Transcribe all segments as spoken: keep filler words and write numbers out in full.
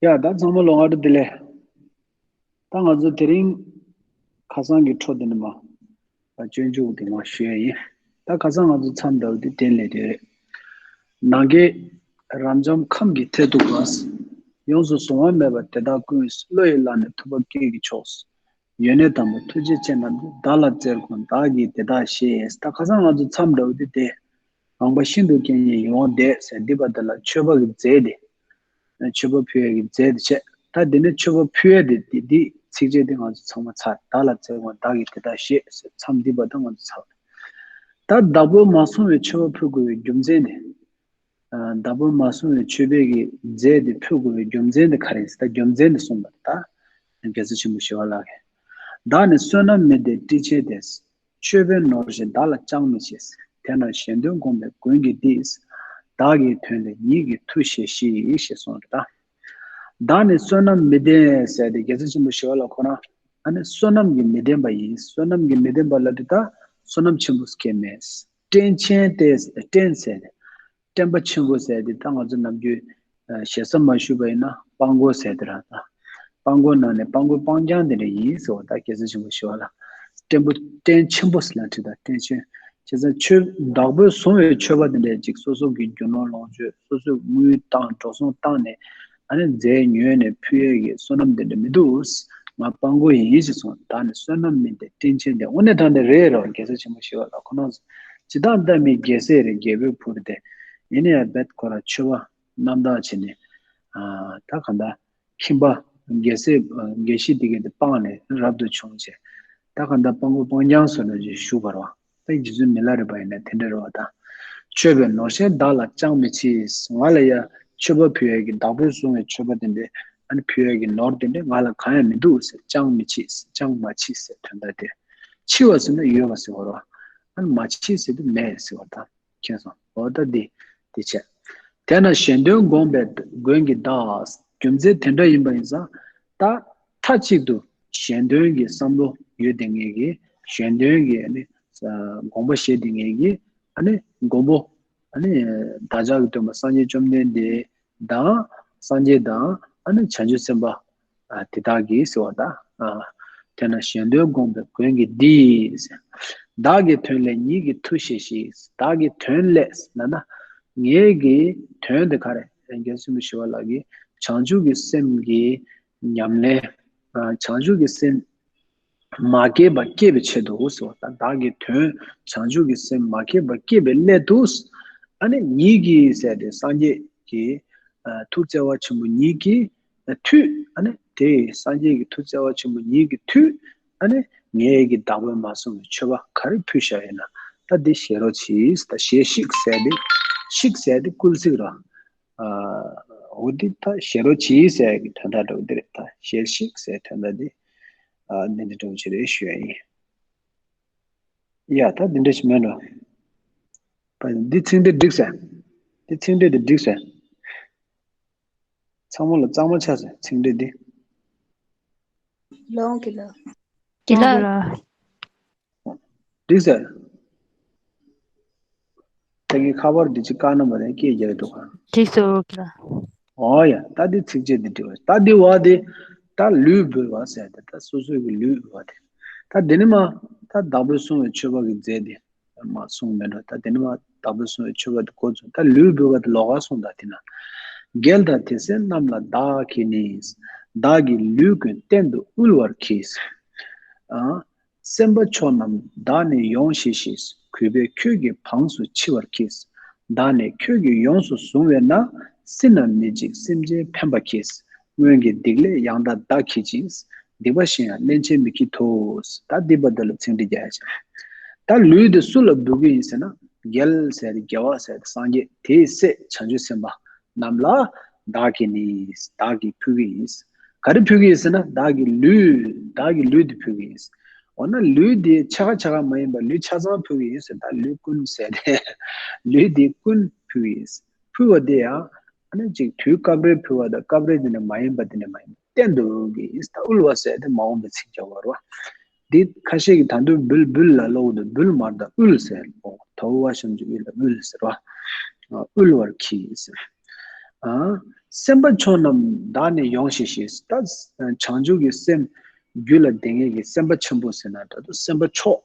ཡ་ད་ཚང་མ་ལོ་སྔ་དྲོ་བདེ་ལེགས། ད་ང་ཚོ་དེ་རིང་ཁ་སང་གི་འཕྲོ་དེ་ནས་མ་ད་སྤྱོད་འཇུག་དེ་མ་ཞུ་ཡ་ཡིན། ད་ཁ་སང་ང་ཚོ་མཚམས་འདྲ་བོ་དེ་གཏན་ལས་དེ་རེད། ནམ་མཁའི་རབ་འབྱམས་ཁམས་ཀྱི་མཐས་གཏུགས་པ། ཡོངས་སུ་བཟུང་བ་མེད་པ་དེ་དག་ཀུན། བློ་ཡིས་བླངས་ནས་ཐུབ་པ་སྐུ་ཡི་མཆོག་ཡོན་གནས་དང་པོ་ཐུགས་རྗེ་ཅན་རྣམས་ཀྱིས། བདག་ལ་བརྩེར་དགོངས་བདག་གིས་དེ་དག་བཞེས། ད་ཁ་སང་ང་ཚོ་མཚམས་འདྲ་བོ་དེ་དེ། ངང་པ་ཤིན་ཏུ་སྐྱེ་མཉེས་ཡིད་འོང་འདས་ཟེར་འདི་པ་དེ་ལ་མཆོད་པ་གི་རྫས་དེ། མཆོད་པ་ཕུལ་ཡས་ཀྱི་རྫས་དེ་བྱས། ད་འདི་ནས་མཆོད་པ་ཕུལ་ཡས་དེ་འདི་འདི་ཚིགས་བཅད་དེ་ང་ཚོ་ཚང་མ་ཚར། བདག་ལ་བརྩེར་དགོངས་བདག་གིས་དེ་དག་བཞེས་ཟེར་མཚམས་འདི་པ་ད་ང་ཚོ་ཚར། ད་བདག་པོས་མ་བཟུང་བའི་མཆོད་པ་ཕུལ་དགོས་པའི་རྒྱུ་མཚན་དེ། བདག་པོས་མ་བཟུང་བའི་མཆོད་པའི་གི་རྫས་དེ་ཕུལ་དགོས་པའི་རྒྱུ་མཚན་དེ་ག་རེ་ཡིན་ཟེར། ད་རྒྱུ་མཚན་དེ་གསུངས་པ་ད། རྒྱལ་སྲས་ཆེན་པོ་ཞི་བ་ལྷ་གིས། བདག་ནི་བསོད་ནམས་མི་ལྡན་སྤྲིན་ཆེན་ཏེ། མཆོད་པས་ནོར་ཞིང་བདག་ལ་ཅང་མི་མཆིས། དེས་ན་གཞན་དོན་དགོངས་པའི་མགོན་གྱིས་འདི། བདག་གི་དོན་ལས་ཉིད་ཀྱི་མཐུ་བཞེས་ཤིག་ཞེས་གསུངས་རེད་ད། བདག་ནི་བསོད་ནམས་མི་ལྡན་ཟེར་ཏེ་རྒྱལ་སྲས་ཆེན་པོ་ཞི་བ་ལྷ་ཁོ་རང་ཨ་ནི་བསོད་ནམས་ཀྱིས་མི་ལྡན་པ་ཡིན། བསོད་ནམས་ཀྱིས་མི་ལྡན་པ་ལབ་དུས་ད་བསོད་ནམས་ཆེན་པོ་སྐྱེས་མེད། སྤྲིན་ཆེན་ཏེ་སྤྲིན་ཟེར་ཏེ། སྤྲིན་པ་ཆེན་པོ་ཟེར་ཏེ་ད་ང་ཚོ་ནམ་རྒྱུན་ཞེ་ས་མ་ཞུས་པ་ཡིན་ན་སྤྲང་པོ་ཟེར་ཏེ་ར་ད། སྤྲང་པོ་ནང་ནས་སྤྲང་པོ་སྤྲང་རྐྱང་དེ་འདྲ་ཡིན་ཟེར་བ་ད་རྒྱལ་སྲས་ཆེན་པོ་ཞི་བ་ལྷ། སྤྲིན་པོ་སྤྲིན་ཆེན་པོ་ཟེར་ལ་ཁྲིད་ད་སྤྲིན་ཆེན། བྱས་ཙང་མཆོད་བདག་པོས་བཟུང་བའི་མཆོད་པ་དེ་འདྲས་ཅིག་སོ་སོ་གི་རྒྱུ་ནོར་ལོངས་སྤྱོད་སོ་སོས་དངུལ་བཏང་འགྲོ་སོང་བཏང་ནས་ཨ་ནི་རྫས་ཉོས་ནས་ཕུལ་ཡས་ཀྱི་བསོད་ནམས་དེ་འདྲ་མི་འདུག་ང་སྤྲང་པོ་ཡིན་ཞེས་གསུངས། བདག་ནི་བསོད་ནམས་མི་ལྡན་སྤྲིན་ཆེན་ཏེ། དངོས་གནས་དྲང་གནས་རེད་རོ། རྒྱལ་སྲས་ཆེན་པོ་ཞི་བ་ལྷ་ཁོ་རང་ཚོ་ཇི་ལྟར་བལྟ་མི་རྒྱལ་སྲས་རེད། རྒྱལ་པོའི་བུ་རེད་དེ། ཡིན་ན་ཡང་རྦད་ཁོ་རང་མཆོད་པ་རྣམ་དག་བྱས་ནས་ཨ་ད་གང་ལྟར། ཁྱིམ་པ་རྒྱལ་སྲས་རྒྱལ་གཞིས་དེ་གའི་དེ་སྤངས་ནས་རབ་ཏུ་བྱུང་བྱས། ད་གང་ལྟར་སྤྲང་པོ་སྤྲང་རྐྱང་བཟོས་ནས་ཅིག་བཞུགས་པ་རེད་བ། ད་རྗེ་བཙུན་མི་ལ་རས་པ་ཡིན་ན་དེ་འདྲ་རེད་བ་ད། མཆོད་པས་ནོར་ཞིང་བདག་ལ་ཅང་མི་མཆིས། ང་ལ་ཡ་མཆོད་པ་ཕུལ་ཡས་ཀྱི་བདག་པོས་བཟུང་བའི་མཆོད་པ་དེ་འདྲས་ཨ་ནི་ཕུལ་ཡས་ཀྱི་ནོར་དེ་འདྲས་ང་ལ་གང་ཡང་མི་འདུག་ཟེར། ཅང་མི་མཆིས་ཟེར། ཅང་མ་མཆིས་ཟེར་དོན་དག་དེ། མཆིས་པ་ཟེར་ན་ཡོད་པ་ཟེར་བ་རེད་བ། ཨ་ནི་མ་མཆིས་ཟེར་དུས་མེད་ཟེར་བ་ད། མཁྱེན་སོང་། འོ་ད་འདི་འདི་བྱས། དེས་ན་གཞན་དོན་དགོངས་པའི་མགོན་གྱིས་བདག་རྒྱུ་མཚན་དེ་འདྲ་ཡིན་པ་ཡིན་ཙང་ད་མཐའ་གཅིག་ཏུ་གཞན་དོན་གྱི་བསམ་བློ་ཡོད་དེ་ངེད་ཀྱིས་གཞན་དོན་གྱི་ཨ་ནི་དགོངས་པ་བཞེས་དེ་ངེད་ཀྱིས་ཨ་ནི་མགོན་པོ་ཨ་ནི་བདག་ཅག་གི་སྟོན་པ་སངས་རྒྱས་བཅོམ་ལྡན་འདས་དང་སངས་རྒྱས་དང་ཨ་ནི་བྱང་ཆུབ་སེམས་དཔའ། ཨ་དེ་དག་གིས་ཟེར་བ་དང་། ཨ་དེས་ན་གཞན་དོན་དགོངས་པའི་མགོན་གྱིས་འདི། བདག་གི་དོན་ལས་ཉིད་ཀྱི་མཐུ་བཞེས་ཤིག་བདག་གི་དོན་ལས་ཟེར་ན་ངེད་ཀྱི་དོན་དེ་ག་རེ་རྒྱལ་སྲས་ཆེན་པོ་ཞི་བ་ལྷ་གིས་བྱང་ཆུབ་ཀྱི་སེམས་ཀྱི་ཉམས་ལེན། ཨ་བྱང་ཆུབ་ཀྱི་སེམས་མ་སྐྱེས་པ་སྐྱེས་པའི་ཆེད་དུ་ཟེར་བ་དང་བདག་གི་དོན་བྱང་ཆུབ་ཀྱི་སེམས་མ་སྐྱེས་པ་སྐྱེས་པའི་སླད་དུ། ཨ་ནི་ཉིད་ཀྱིས་ཟེར་ཏེ་སངས་རྒྱས་ཀྱི་ཨ་ཐུགས་བརྩེ་བ་ཆེན་པོ་ཉིད་ཀྱི་མཐུས་ཨ་ནི་དེ་སངས་རྒྱས་ཀྱི་ཐུགས་བརྩེ་བ་ཆེན་པོ་ཉིད་ཀྱི་མཐུས་ཨ་ནི་ངེད་ཀྱི་བདག་པོས་མ་བཟུང་བའི་མཆོད་པ་ག་རེ་ཕུལ་བཞག་ཡོད་ན་ད་འདི་བཞེས་རོགས་གྱིས། ད་བཞེས་ཤིག་ཟེར་ཏེ་ཤིག་ཟེར་ཏེ་སྐུལ་ཚིག་ར། ཨ་འོ་འདི་ད་བཞེས་རོགས་གྱིས་ཟེར་གྱི་དོན་དག་འདྲ་བོ་འདི་རེད། ད་བཞེས་ཤིག་ཟེར་དོན་དག་འདི་ཨ་འདི་འདྲ་འདྲ་བོ་ཅིག་རེད་ཞུ་ཡ་ཡིན། ཡ་ད་འདི་འདྲ་ཞིག་མེད་འགྲོ། ད་འདི་ཚིག་འགྲེལ་འགྲིག་ཟེར། འདི་ཚིག་འགྲེལ་འདི་འགྲིག་ཟེར། ཚང་མ་ལ་གཙང་མ་ཆགས་ཟེར་ཚིག་འགྲེལ་འདི། ལོང་གི་ལ། གི་ལ། འགྲིག་ཟེར། ད་གི་ཁ་པར་འདི་ཅིག་བཀག་ན་མ་རེད་སྐད་རྒྱག་འདུག་ག་འགྲིག་སོང་གི་ལ། ཨོ་ཡ་ད་འདི་ཚིག་བཅད་འདི་འགྲིག་པ་ད་འདི་བ་འདི། ད་ལུས་འབུལ་བ་ཟེར་ཏེ་ད་སོ་སོའི་གི་ལུས་འབུལ་བ་དེ། ད་འདི་ནི་མ་ད་བདག་པོས་བསྲུང་བའི་མཆོད་པ་གི་རྫས་འདི། མ་གསུངས་མེད་འགྲོ། ད་དེ་ནི་མ་བདག་པོས་བསྲུང་བའི་མཆོད་པ་དེ་འགོ་བཙུགས། ད་ལུས་འབུལ་བ་དེ་ལོགས་ཀ་གསུངས། ད་དེ་ན། རྒྱལ་དང་དེ་སྲས་རྣམས་ལ་བདག་གིས་ནི། བདག་གི་ལུས་ཀུན་གཏན་དུ་དབུལ་བར་གྱིས། ཨ། སེམས་དཔའ་མཆོག་རྣམས་བདག་ནི་ཡོངས་བཞེས་ཤིག་གུས་པས་ཁྱོད་ཀྱི་འབངས་སུ་མཆི་བར་གྱིས། བདག་ནི་ཁྱོད་ཀྱིས་ཡོངས་སུ་བཟུང་བས་ན། སྲིད་ན་མི་འཇིགས་སེམས་ཅན་ཕན་པར་གྱིས། སྔོན་གྱི་སྡིག་ལས་ཡང་དག་བདག་གིས་བགྱིས། སྡིག་པ་གཞན་ཡང་སླན་ཆད་མི་བགྱིད་དོ། ད་འདི་པ་འདི་ལ་ཚིག་འགྲེལ་རྒྱག་ཡ་བྱས། ད་ལུས་འདི་སུ་ལ་འབུལ་གྱི་ཡིན་ཟེར་ན། རྒྱལ་ཟེར་ཏེ་རྒྱལ་བ་ཟེར་ཏེ་སངས་རྒྱས་དེའི་སྲས་བྱང་ཆུབ་སེམས་དཔའ་རྣམས་ལ་བདག་གིས་ནི་བདག་གིས་ཕུལ་གྱི་ཡིན། ག་རེ་ཕུལ་གྱི་ཡིན་ཟེར་ན་བདག་གི་ལུས་བདག་གི་ལུས་འདི་ཕུལ་གྱི་ཡིན། འོ་ན་ལུས་འདི་ཆ་ག་ཆ་ག་མ་ཡིན་པ་ལུས་ཆ་ཚང་ཕུལ་གྱི་ཡིན་ཟེར། ད་ལུས་ཀུན་ཟེར་ཏེ་ལུས་འདི་ཀུན་ཕུལ་གྱི་ཡིན། ཕུལ་བ་དེ་ཡང་ཨ་ནི་ཅིག་དུས་སྐབས་རེ་ཕུལ་བ་དང་སྐབས་རེ་དེ་ནས་མ་ཡིན་པ་དེ་ནས་མ་ཡིན་པ་གཏན་དུ་དབུལ་གྱི་ཡིན། ད་དབུལ་བ་ཟེར་ཏེ་མ་འོངས་པའི་ཚིག་རྒྱག་པ་རེད་བ། འདི་ཁ་ཤས་ཀྱིས་ད་དུང་འབུལ་འབུལ་ལ་ཀློག་འདུག་འབུལ་མ་རེད། ད་དབུལ་ཟེར། ཨོ་ད་དབུལ་བ་ཞབས་ཀྱུ་དབུལ་ལ་དབུལ་ཟེར་བ། དབུལ་བར་གྱིས་ཟེར། ཨ་ སེམས་དཔའ་མཆོག་རྣམས་བདག་ནི་ཡོངས་ཤིག་ཞེས། ད་བྱང་ཆུབ་ཀྱི་སེམས་རྒྱུད་ལ་ལྡན་མཁན་གྱི་སེམས་དཔའ་ཆེན་པོ་ཟེར་ན་འདྲ་འདུག་སེམས་དཔའ་མཆོག་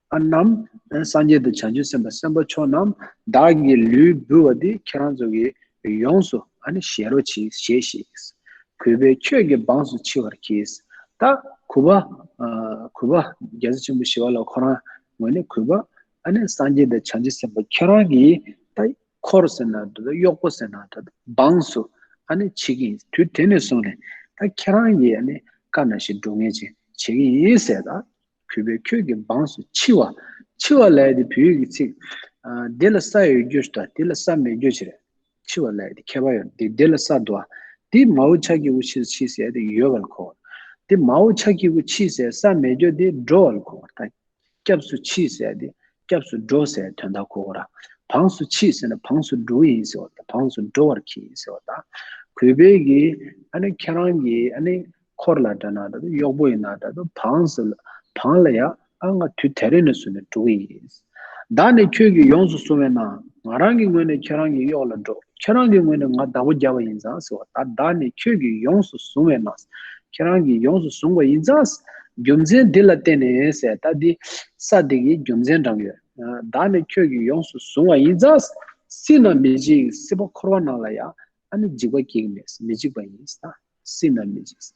ཨ་རྣམས་སངས་རྒྱས་དང་བྱང་ཆུབ་སེམས་དཔའ་སེམས་དཔའ་མཆོག་རྣམས་བདག་གི་ལུས་འབུལ་བ་འདི་ཁྱེད་རང་ཚོ་གིས་ཡོངས་སུ་ཨ་ནི་བཞེས་རོགས་གྱིས་ཞེས་ཤིག་གུས་པས་ཁྱོད་ཀྱི་འབངས་སུ་མཆི་བར་གྱིས། ད་གུས་པ་ཨ་གུས་པ་རྒྱལ་སྲས་ཆེན་པོ་ཞི་བ་ལྷ་ཁོ་རང་ངོས་ནས་གུས་པ་ཨ་ནི་སངས་རྒྱས་དང་བྱང་ཆུབ་སེམས་དཔའ་ཁྱེད་རང་གིས་ད་འཁོར་ཟེར་ན་འདྲ་འདུག་གཡོག་པོ་ཟེར་ན་འདྲ་འདུག་འབངས་སུ་ཨ་ནི་མཆི་གི་ཡིན། དུས་དེ་ནས་བཟུང་ནས་ད་ཁྱེད་རང་གིས་ཨ་ནི་བཀའ་ནང་བཞིན་སྒྲུབ་མཁན་ཅིག་བྱེད་ཀྱི་ཡིན་ཟེར། ད་གུས་པས་ཁྱོད་ཀྱི་འབངས་སུ་མཆི་བ། མཆི་བ་ལབ་ཡ་དེ་བོད་ཡིག་གི་ཚིག་ཨ་འདི་ལ་ས་ཡོད་རྒྱུ་དང་འདི་ལ་ས་མེད་རྒྱུ་ཅིག་རེད། མཆི་བ་ལབ་ཡ་དེ་ཁྱད་པར་ཡོད་རེད། འདི་འདི་ལ་ས་འདུག་ཨ། འདི་མའོ་ཆ་ཀི་གུ་མཆི་མཆི་ཟེར་ཡ་དེ་ཡོད་པ་ལ་གོ། འདི་མའོ་ཆ་ཀི་གུ་མཆི་ཟེར་ས་མེད་རྒྱུ་དེ་འགྲོ་བ་ལ་གོ་བ་ད། སྐྱབས་སུ་མཆི་ཟེར་ཏེ་སྐྱབས་སུ་འགྲོ་ཟེར་དོན་དག་གོ་གོ་ར། འབངས་སུ་མཆི་ཟེར་ན་འབངས་སུ་འགྲོ་ཡིན་ཟེར་བ་དང་འབངས་སུ་འགྲོ་བར་གྱིས་ཟེར་བ་དང་། གུས་པས་ཀྱིས་ཨ་ནི་ཁྱེད་རང་གིས་ཨ་ནི་འཁོར་ལ་འདྲ་ན་འདྲ་འདུག་གཡོག་པོ་ཡིན་ན་འདྲ་འདུག་འབངས་སུ་འབངས་ལ་ཡ་ཨ་ང་དུས་དེ་རིང་ནས་བཟུང་ནས་འགྲོ་གི་ཡིན། བདག་ནི་ཁྱོད་ཀྱིས་ཡོངས་སུ་བཟུང་བས་ན། ང་རང་གི་ངོས་ནས་ཁྱེད་རང་གི་གཡོག་ལ་འགྲོ། ཁྱེད་རང་གི་ངོས་ནས་ང་བདག་པོ་རྒྱབ་པ་ཡིན་ཙང་ཟེར་བ་ད། བདག་ནི་ཁྱོད་ཀྱིས་ཡོངས་སུ་བཟུང་བས་ན། ཁྱེད་རང་གིས་ཡོངས་སུ་བཟུང་བ་ཡིན་ཙང་། རྒྱུ་མཚན་འདི་ལ་བརྟེན་ནས་ཟེར་ད་འདི་ས་འདི་གི་རྒྱུ་མཚན་དྲངས་ཡོད། བདག་ནི་ཁྱོད་ཀྱིས་ཡོངས་སུ་བཟུང་བ་ཡིན་ཙང་། སྲིད་ན་མི་འཇིགས། སྲིད་པ་འཁོར་བ་ནང་ལ་ཡང་ཨ་ནི་འཇིགས་པ་སྐྱེ་གི་མེད། མི་འཇིགས་པ་ཡིན་ཟེར། སྲིད་ན་མི་འཇིགས།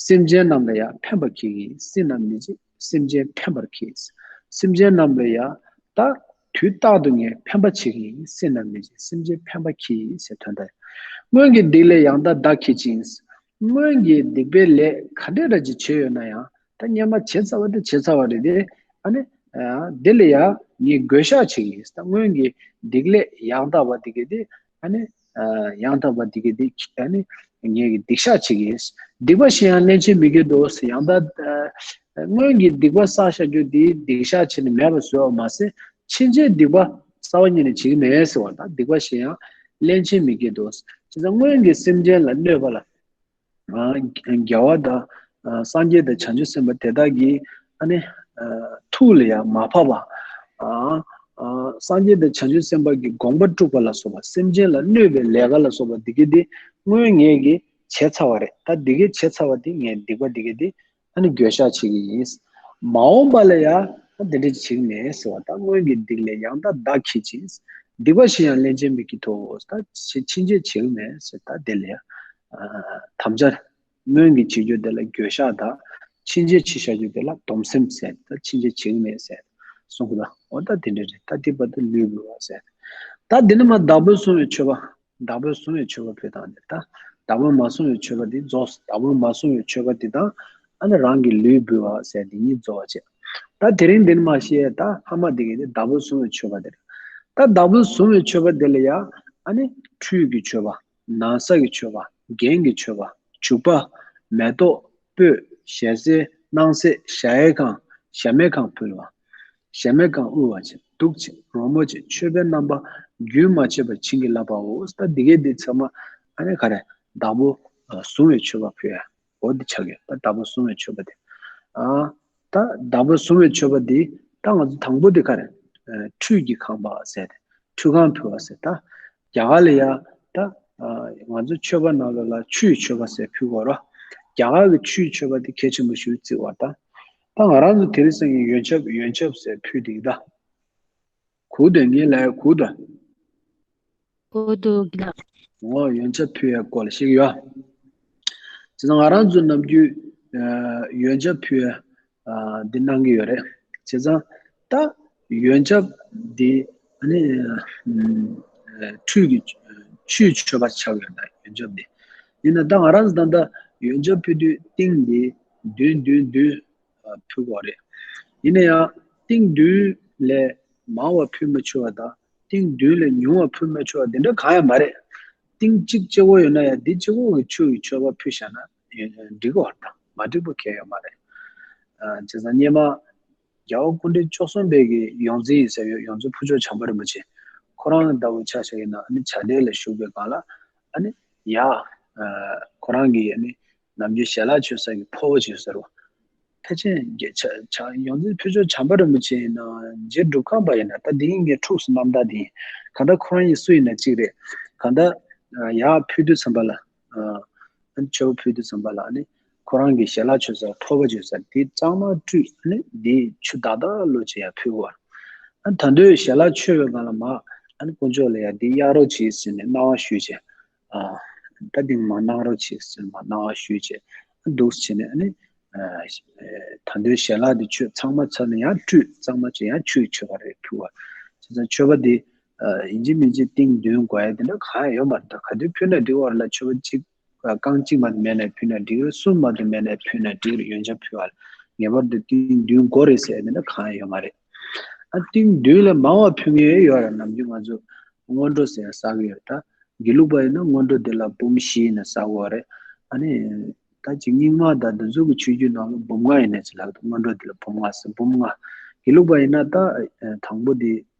སེམས་ཅན་རྣམས་ལ་ཡང་ཕན་པར་གྱིས། སྲིད་ན་མི་འཇིགས། སེམས་ཅན་ཕན་པར་གྱིས། སེམས་ཅན་རྣམས་ལ་ཡང་ད་དུས་རྟག་ཏུ་ངས་ཕན་པ་བྱེད་ཀྱི་ཡིན། སྲིད་ན་མི་འཇིགས། སེམས་ཅན་ཕན་པར་གྱིས་ཟེར་དོན་དག་སྔོན་གྱི་སྡིག་ལས་ཡང་དག་བདག་གིས་བྱིན། སྔོན་གྱི་སྡིག་པའི་ལས་ག་འདྲ་འདྲ་ཅིག་བྱས་ཡོད་ན་ཡང་ད་སྔོན་མ་བྱས་ཚར་བ་དེ་བྱས་ཚར་བ་རེད་དེ། ཨ་ནི་ཨ་དེ་ལ་ཡང་ངས་འགོད་བཤགས་བྱེད་ཀྱི་ཡིན། ད་སྔོན་གྱི་སྡིག་ལས་ཡང་དག་པ་དེ་གས་དེ་ཨ་ནི་ཨ་ཡང་དག་པ་དེ་གས་དེ་ཨ་ནི་ངས་ཀྱི་སྡིག་བཤགས་བྱེད་ཀྱི་ཡིན། སྡིག་པ་གཞན་ཡང་སླན་ཆད་མི་བགྱིད་དོ་ཟེར། ཡང་དག་ཨ་སྔོན་གྱི་སྡིག་པ་བསགས་བཞག་རྒྱུ་དེ་སྡིག་བཤགས་བྱས་ནས་མེད་པ་བཟོ་བ་མ་ཟད་ཕྱིན་ཆད་སྡིག་པ་རྩ་བ་ཉིད་ནས་བྱེད་ཀྱི་མེད་ཟེར་བ་དང་། སྡིག་པ་གཞན་ཡང་སླན་ཆད་མི་བགྱིད་དོ། བྱས་ཙང་སྔོན་གྱི་སེམས་ཅན་ལ་གནོད་པ་ལ། ཨ་རྒྱལ་བ་དང་ཨ་སངས་རྒྱས་དང་བྱང་ཆུབ་སེམས་དཔའ་དེ་དག་གིས་ཨ་ནི་ཨ་ཐུགས་ལ་ཡང་མ་བབས་པ། ཨ་ཨ་སངས་རྒྱས་དང་བྱང་ཆུབ་སེམས་དཔའ་གི་དགོངས་པ་དཀྲུགས་པ་ལ་སོགས་པ། སེམས་ཅན་ལ་གནོད་པའི་ལས་ཀ་ལ་སོགས་པ་འདི་གས་དེ་སྔོན་ངས་ཀྱིས་བྱས་ཚར་བ་རེད། ད་འདི་གས་བྱས་ཚར་བ་དེ་ངས་སྡིག་པ་འདི་གས་དེ་ཨ་ནི་འགོད་བཤགས་བྱེད་ཀྱི་ཡིན། མ་འོངས་པ་ལ་ཡང་ཨ་འདི་འདྲ་བྱེད་ཀྱི་མེད་ཟེར་བ་དང་། སྔོན་གྱི་སྡིག་ལས་ཡང་དག་བདག་གིས་བྱིན། སྡིག་པ་གཞན་ཡང་སླན་ཆད་མི་བགྱིད་དོ། ད་ཕྱིན་ཕྱིན་ཆད་བྱེད་ཀྱི་མེད་ཟེར། ད་དེ་ལ་ཡང་ཨ་དམ་བཅའ་སྔོན་གྱི་བྱེད་རྒྱུ་དེ་ལ་འགོད་བཤགས་དང་ཕྱིན་ཆད་བྱེད་བཞག་རྒྱུ་དེ་ལ་སྡོམ་སེམས་ཟེར། ད་ཕྱིན་ཆད་བྱེད་ཀྱི་མེད་ཟེར་གསུང་གི་འདུག་འོ་ད་དེ་འདྲ་རེད། ད་དེ་བར་དུ་ལུས་དགོས་པ་ཟེར། ད་འདི་ནི་མ་བདག་པོས་བཟུང་བའི་མཆོད་པ། བདག་པོས་བཟུང་བའི་མཆོད་པ་ཕུལ་སྟངས་འདི་ད། བདག་པོས་མ་བཟུང་བའི་མཆོད་པ་འདི་རྫོགས། བདག་པོས་མ་བཟུང་བའི་མཆོད་པ་འདི་དང་། ཨ་ནི་རང་གི་ལུས་འབུལ་བ་ཟེར་འདི་གཉིས་རྫོགས་པ་བྱས། ད་དེ་རིང་འདི་ནི་མ་ཤེས་ད་ཧ་མ་འདི་གི་འདི་བདག་པོས་བཟུང་བའི་མཆོད་པ་འདི་རེད། ད་བདག་པོས་བཟུང་བའི་མཆོད་པ་འདི་ལ་ཡ་ཨ་ནི་ཁྲུས་ཀྱི་མཆོད་པ། ན་བཟའ་གི་མཆོད་པ། རྒྱན་གྱི་མཆོད་པ། བྱུག་པ། མེ་ཏོག་སྤོས། ཞལ་ཟས། སྣང་གསལ། གཞལ་ཡས་ཁང་། གཞལ་མེད་ཁང་ཕུལ་བ། གཞལ་མེད་ཁང་དབུལ་བ་བྱས། གདུགས་བྱས། རོལ་མོ་བྱས། མཆོད་པའི་རྣམ་པ་རྒྱུན་མ་ཆད་པར་བྱིན་གྱིས་བརླབ་པའོ། ད་འདི་གས་འདི་ཚང་མ་ཨ་ནི་ག་རེ་བདག་པོས་བཟུང་བའི་མཆོད་པ་ཕུལ་ཡ། འོ་འདི་ཆགས་ཡོད། ད་བདག་པོས་བཟུང་བའི་མཆོད་པ་དེ། ཨ་ད་བདག་པོས་བཟུང་བའི་མཆོད་པ་འདི་ད་ང་ཚོ་དང་པོ་དེ་ག་རེ། ཨ་ཁྲུས་ཀྱི་ཁང་པ་ཟེར་ཏེ། ཁྲུས་ཁང་ཕུལ་བ་ཟེར། ད་རྒྱ་གར་ལ་ཡ་ད་ཨ་ང་ཚོ་མཆོད་པ་ནང་ལོགས་ལ་ཆུའི་མཆོད་པ་ཟེར་ཕུལ་གོ་ར། རྒྱ་གར་གྱི་ཆུའི་མཆོད་པ་དེ་གལ་ཆེན་པོ་ཞིག་བརྩི་བ་དང་། ད་ང་རང་ཚོ་དེ་རིང་སང་ཉིན་ཡོན་ཆབ་ཡོན་ཆབ་ཟེར་ཕུལ་དེ་ད། གུ་དོན་ངས་ལ་གུ་དོན། གུ་དོན་གྱི་ལ། ངོ་ཡོན་ཆབ་ཕུལ་ཡ་སྐོར་ལ་ཞིག་ཡོད། བྱས་ཙང་ང་རང་ཚོ་ནམ་རྒྱུན་ཨ་ཡོན་ཆབ་ཕུལ་ཡ་ཨ་འདི་གནང་གི་ཡོད་རེད། བྱས་ཙང་ད་ཡོན་ཆབ་འདི་ཨ་ནི་ཨ་ཁྲུས་ཀྱི་ཆུའི་མཆོད་པ་ཆགས་ཡོད་ན་ཡོན་ཆབ་འདི། ཡིན་ན་ད་ང་རང་ཚོ་ད་ལྟ་ཡོན་ཆབ་ཕུལ་དུས་ཏིང་འདི་བདུན་བདུན་བདུན་ཕུལ་དགོས་རེད། ཡིན་ན་ཡང་ཏིང་བདུན་ལས་མང་བ་ཕུལ་མ་ཆོག་པ་དང་ཏིང་བདུན་ལས་ཉུང་བ་ཕུལ་མ་ཆོག་པ་དེ་འདྲ་གང་ཡང་མ་རེད། ཏིང་གཅིག་གཅིག་པོ་ཡོད་ན་ཡང་འདི་གཅིག་པོ་གི་ཆུ་ཡི་མཆོད་པ་ཕུལ་བཞག་ན་འགྲིག་གི་རེད། ད་མ་འགྲིག་པ་གང་ཡང་ཡོད་མ་རེད། ཨ་བྱས་ཙང་སྔོན་མ་རྒྱལ་བ་སྐུ་ཕྲེང་བཅུ་གསུམ་པའི་གི་ཡོངས་འཛིན་ཡིན་ཟེར་ཡོད། ཡོངས་འཛིན་ཕུར་ལྕོག་བྱམས་པ་རིན་པོ་ཆེ་ཁོ་རང་ལྟ་བུ་ཆ་བཞག་ཡིན་ན་ཨ་ནི་བྱ་བྲལ་ལ་བཞུགས་པའི་སྒང་ལ་ཨ་ནི་ཡ་ཨ་ཁོ་རང་གི་ཨ་ནི་ནམ་རྒྱུན་ཞལ་ལག་མཆོད་ས་གི་ཕོ་བོ་ཅིག་ཟེར་བ། ཕལ་ཆེར་རྒྱ་ཆ་ཆ་ཡོངས་འཛིན་ཕུར་ལྕོག་བྱམས་པ་རིན་པོ་ཆེ་ཡིན་ན་རྗེ་སྒྲུབ་ཁང་པ་ཡིན་ན་ད་འདི་ཡིན་ངས་འཁྲུགས་སུ་རྣམ་དག་འདི་ཡིན། གང་ལྟར་ཁོ་རང་ཡིན་སུ་ཡིན་ན་གཅིག་རེད། གང་ལྟར་ཡར་ཕུལ་དུས་ཙམ་པ་ལ་ ཨ་ནི་མཆོད་པ་ཕུལ་དུས་ཙམ་པ་ལ་ཨ་ནི་ཁོ་རང་གི་ཞལ་ལག་མཆོད་ས་ཕོར་པ་མཆོད་ས་དེ་གཙང་མ་བཀྲུས། ཨ་ནི་དེ་ཆུ་དག་དག་བླུགས་བྱས་ཡར་ཕུལ་བ། ཨ་ནི་ད་དུང་ཞལ་ལག་མཆོད་པའི་སྒང་ལ་མར་ཨ་ནི་དཀོན་མཆོག་ལ་ཡ་འདི་གཡར་རོགས་བྱེད་ཟེར་ནས་གནང་བ་ཞུས་བྱས། ཨ་ད་འདི་མར་གནང་རོགས་བྱེད་ཟེར་ནས་མར་གནང་བ་ཞུས་བྱས། ཨ་འདུག་བྱས་ནས་ཨ་ནི་ཨ་ད་དུང་ཞལ་ལག་འདི་མཆོད་ཚང་མ་ཚར་ནས་ཡང་བཀྲུས། གཙང་མ་བྱས་ཡང་ཆུ་ཡིས་མཆོད་པ་རེད་ཕུལ་བ། བྱས་ཙང་མཆོད་པ་འདི་ཨ་ཡིན་གཅིག་མིན་གཅིག་ཏིང་བདུན་དགོས་ཡ་དེ་འདྲ་གང་ཡང་ཡོད་མ་རེད། ད་ག་དུས་ཕུལ་ན་འགྲིག་བ་རེད་ལ། མཆོད་པ་གཅིག་ཨ་རྐང་གཅིག་མ་གཏོགས་མེད་ན་ཕུལ་ན་འགྲིག་རེད། གསུམ་མ་གཏོགས་མེད་ན་ཕུལ་ན་འགྲིག་རེད། ཡོན་ཆབ་ཕུལ་བ་ལ་ངེས་པར་དུ་ཏིང་བདུན་དགོས་རེད་ཟེར་ཡ་དེ་འདྲ་གང་ཡང་ཡོད་མ་རེད། ཨ་ཏིང་བདུན་ལས་མང་བ་ཕུལ་མཁན་ཡོད་རེད། ནམ་རྒྱུན་ང་ཚོ་སྔོན་འགྲོ་ཟེར་ཡ་བསགས་ཀྱི་ཡོད་རེད། ད་དགེ་ལུགས་པ་ཡིན་ན་སྔོན་འགྲོ་དེ་ལ་འབུམ་བཞི་ཡིན་ན་བསགས་ཀྱི་ཡོད་རེད། ཨ་ནི་ད་ཅིག་རྙིང་མ་དང་འདི་ཚོ་གི་ཆོས་བརྒྱུད་ནང་ལ་འབུམ་ལྔ་ཡིན་ན་ཅིག་ལབ་འདུག་སྔོན་འགྲོ་དེ་ལ་འབུམ་ལྔ་ཟེར། འབུམ་ལྔ། དགེ་ལུགས་པ་ཡིན་ན་ད་ཨ་དང་པོ་དེ་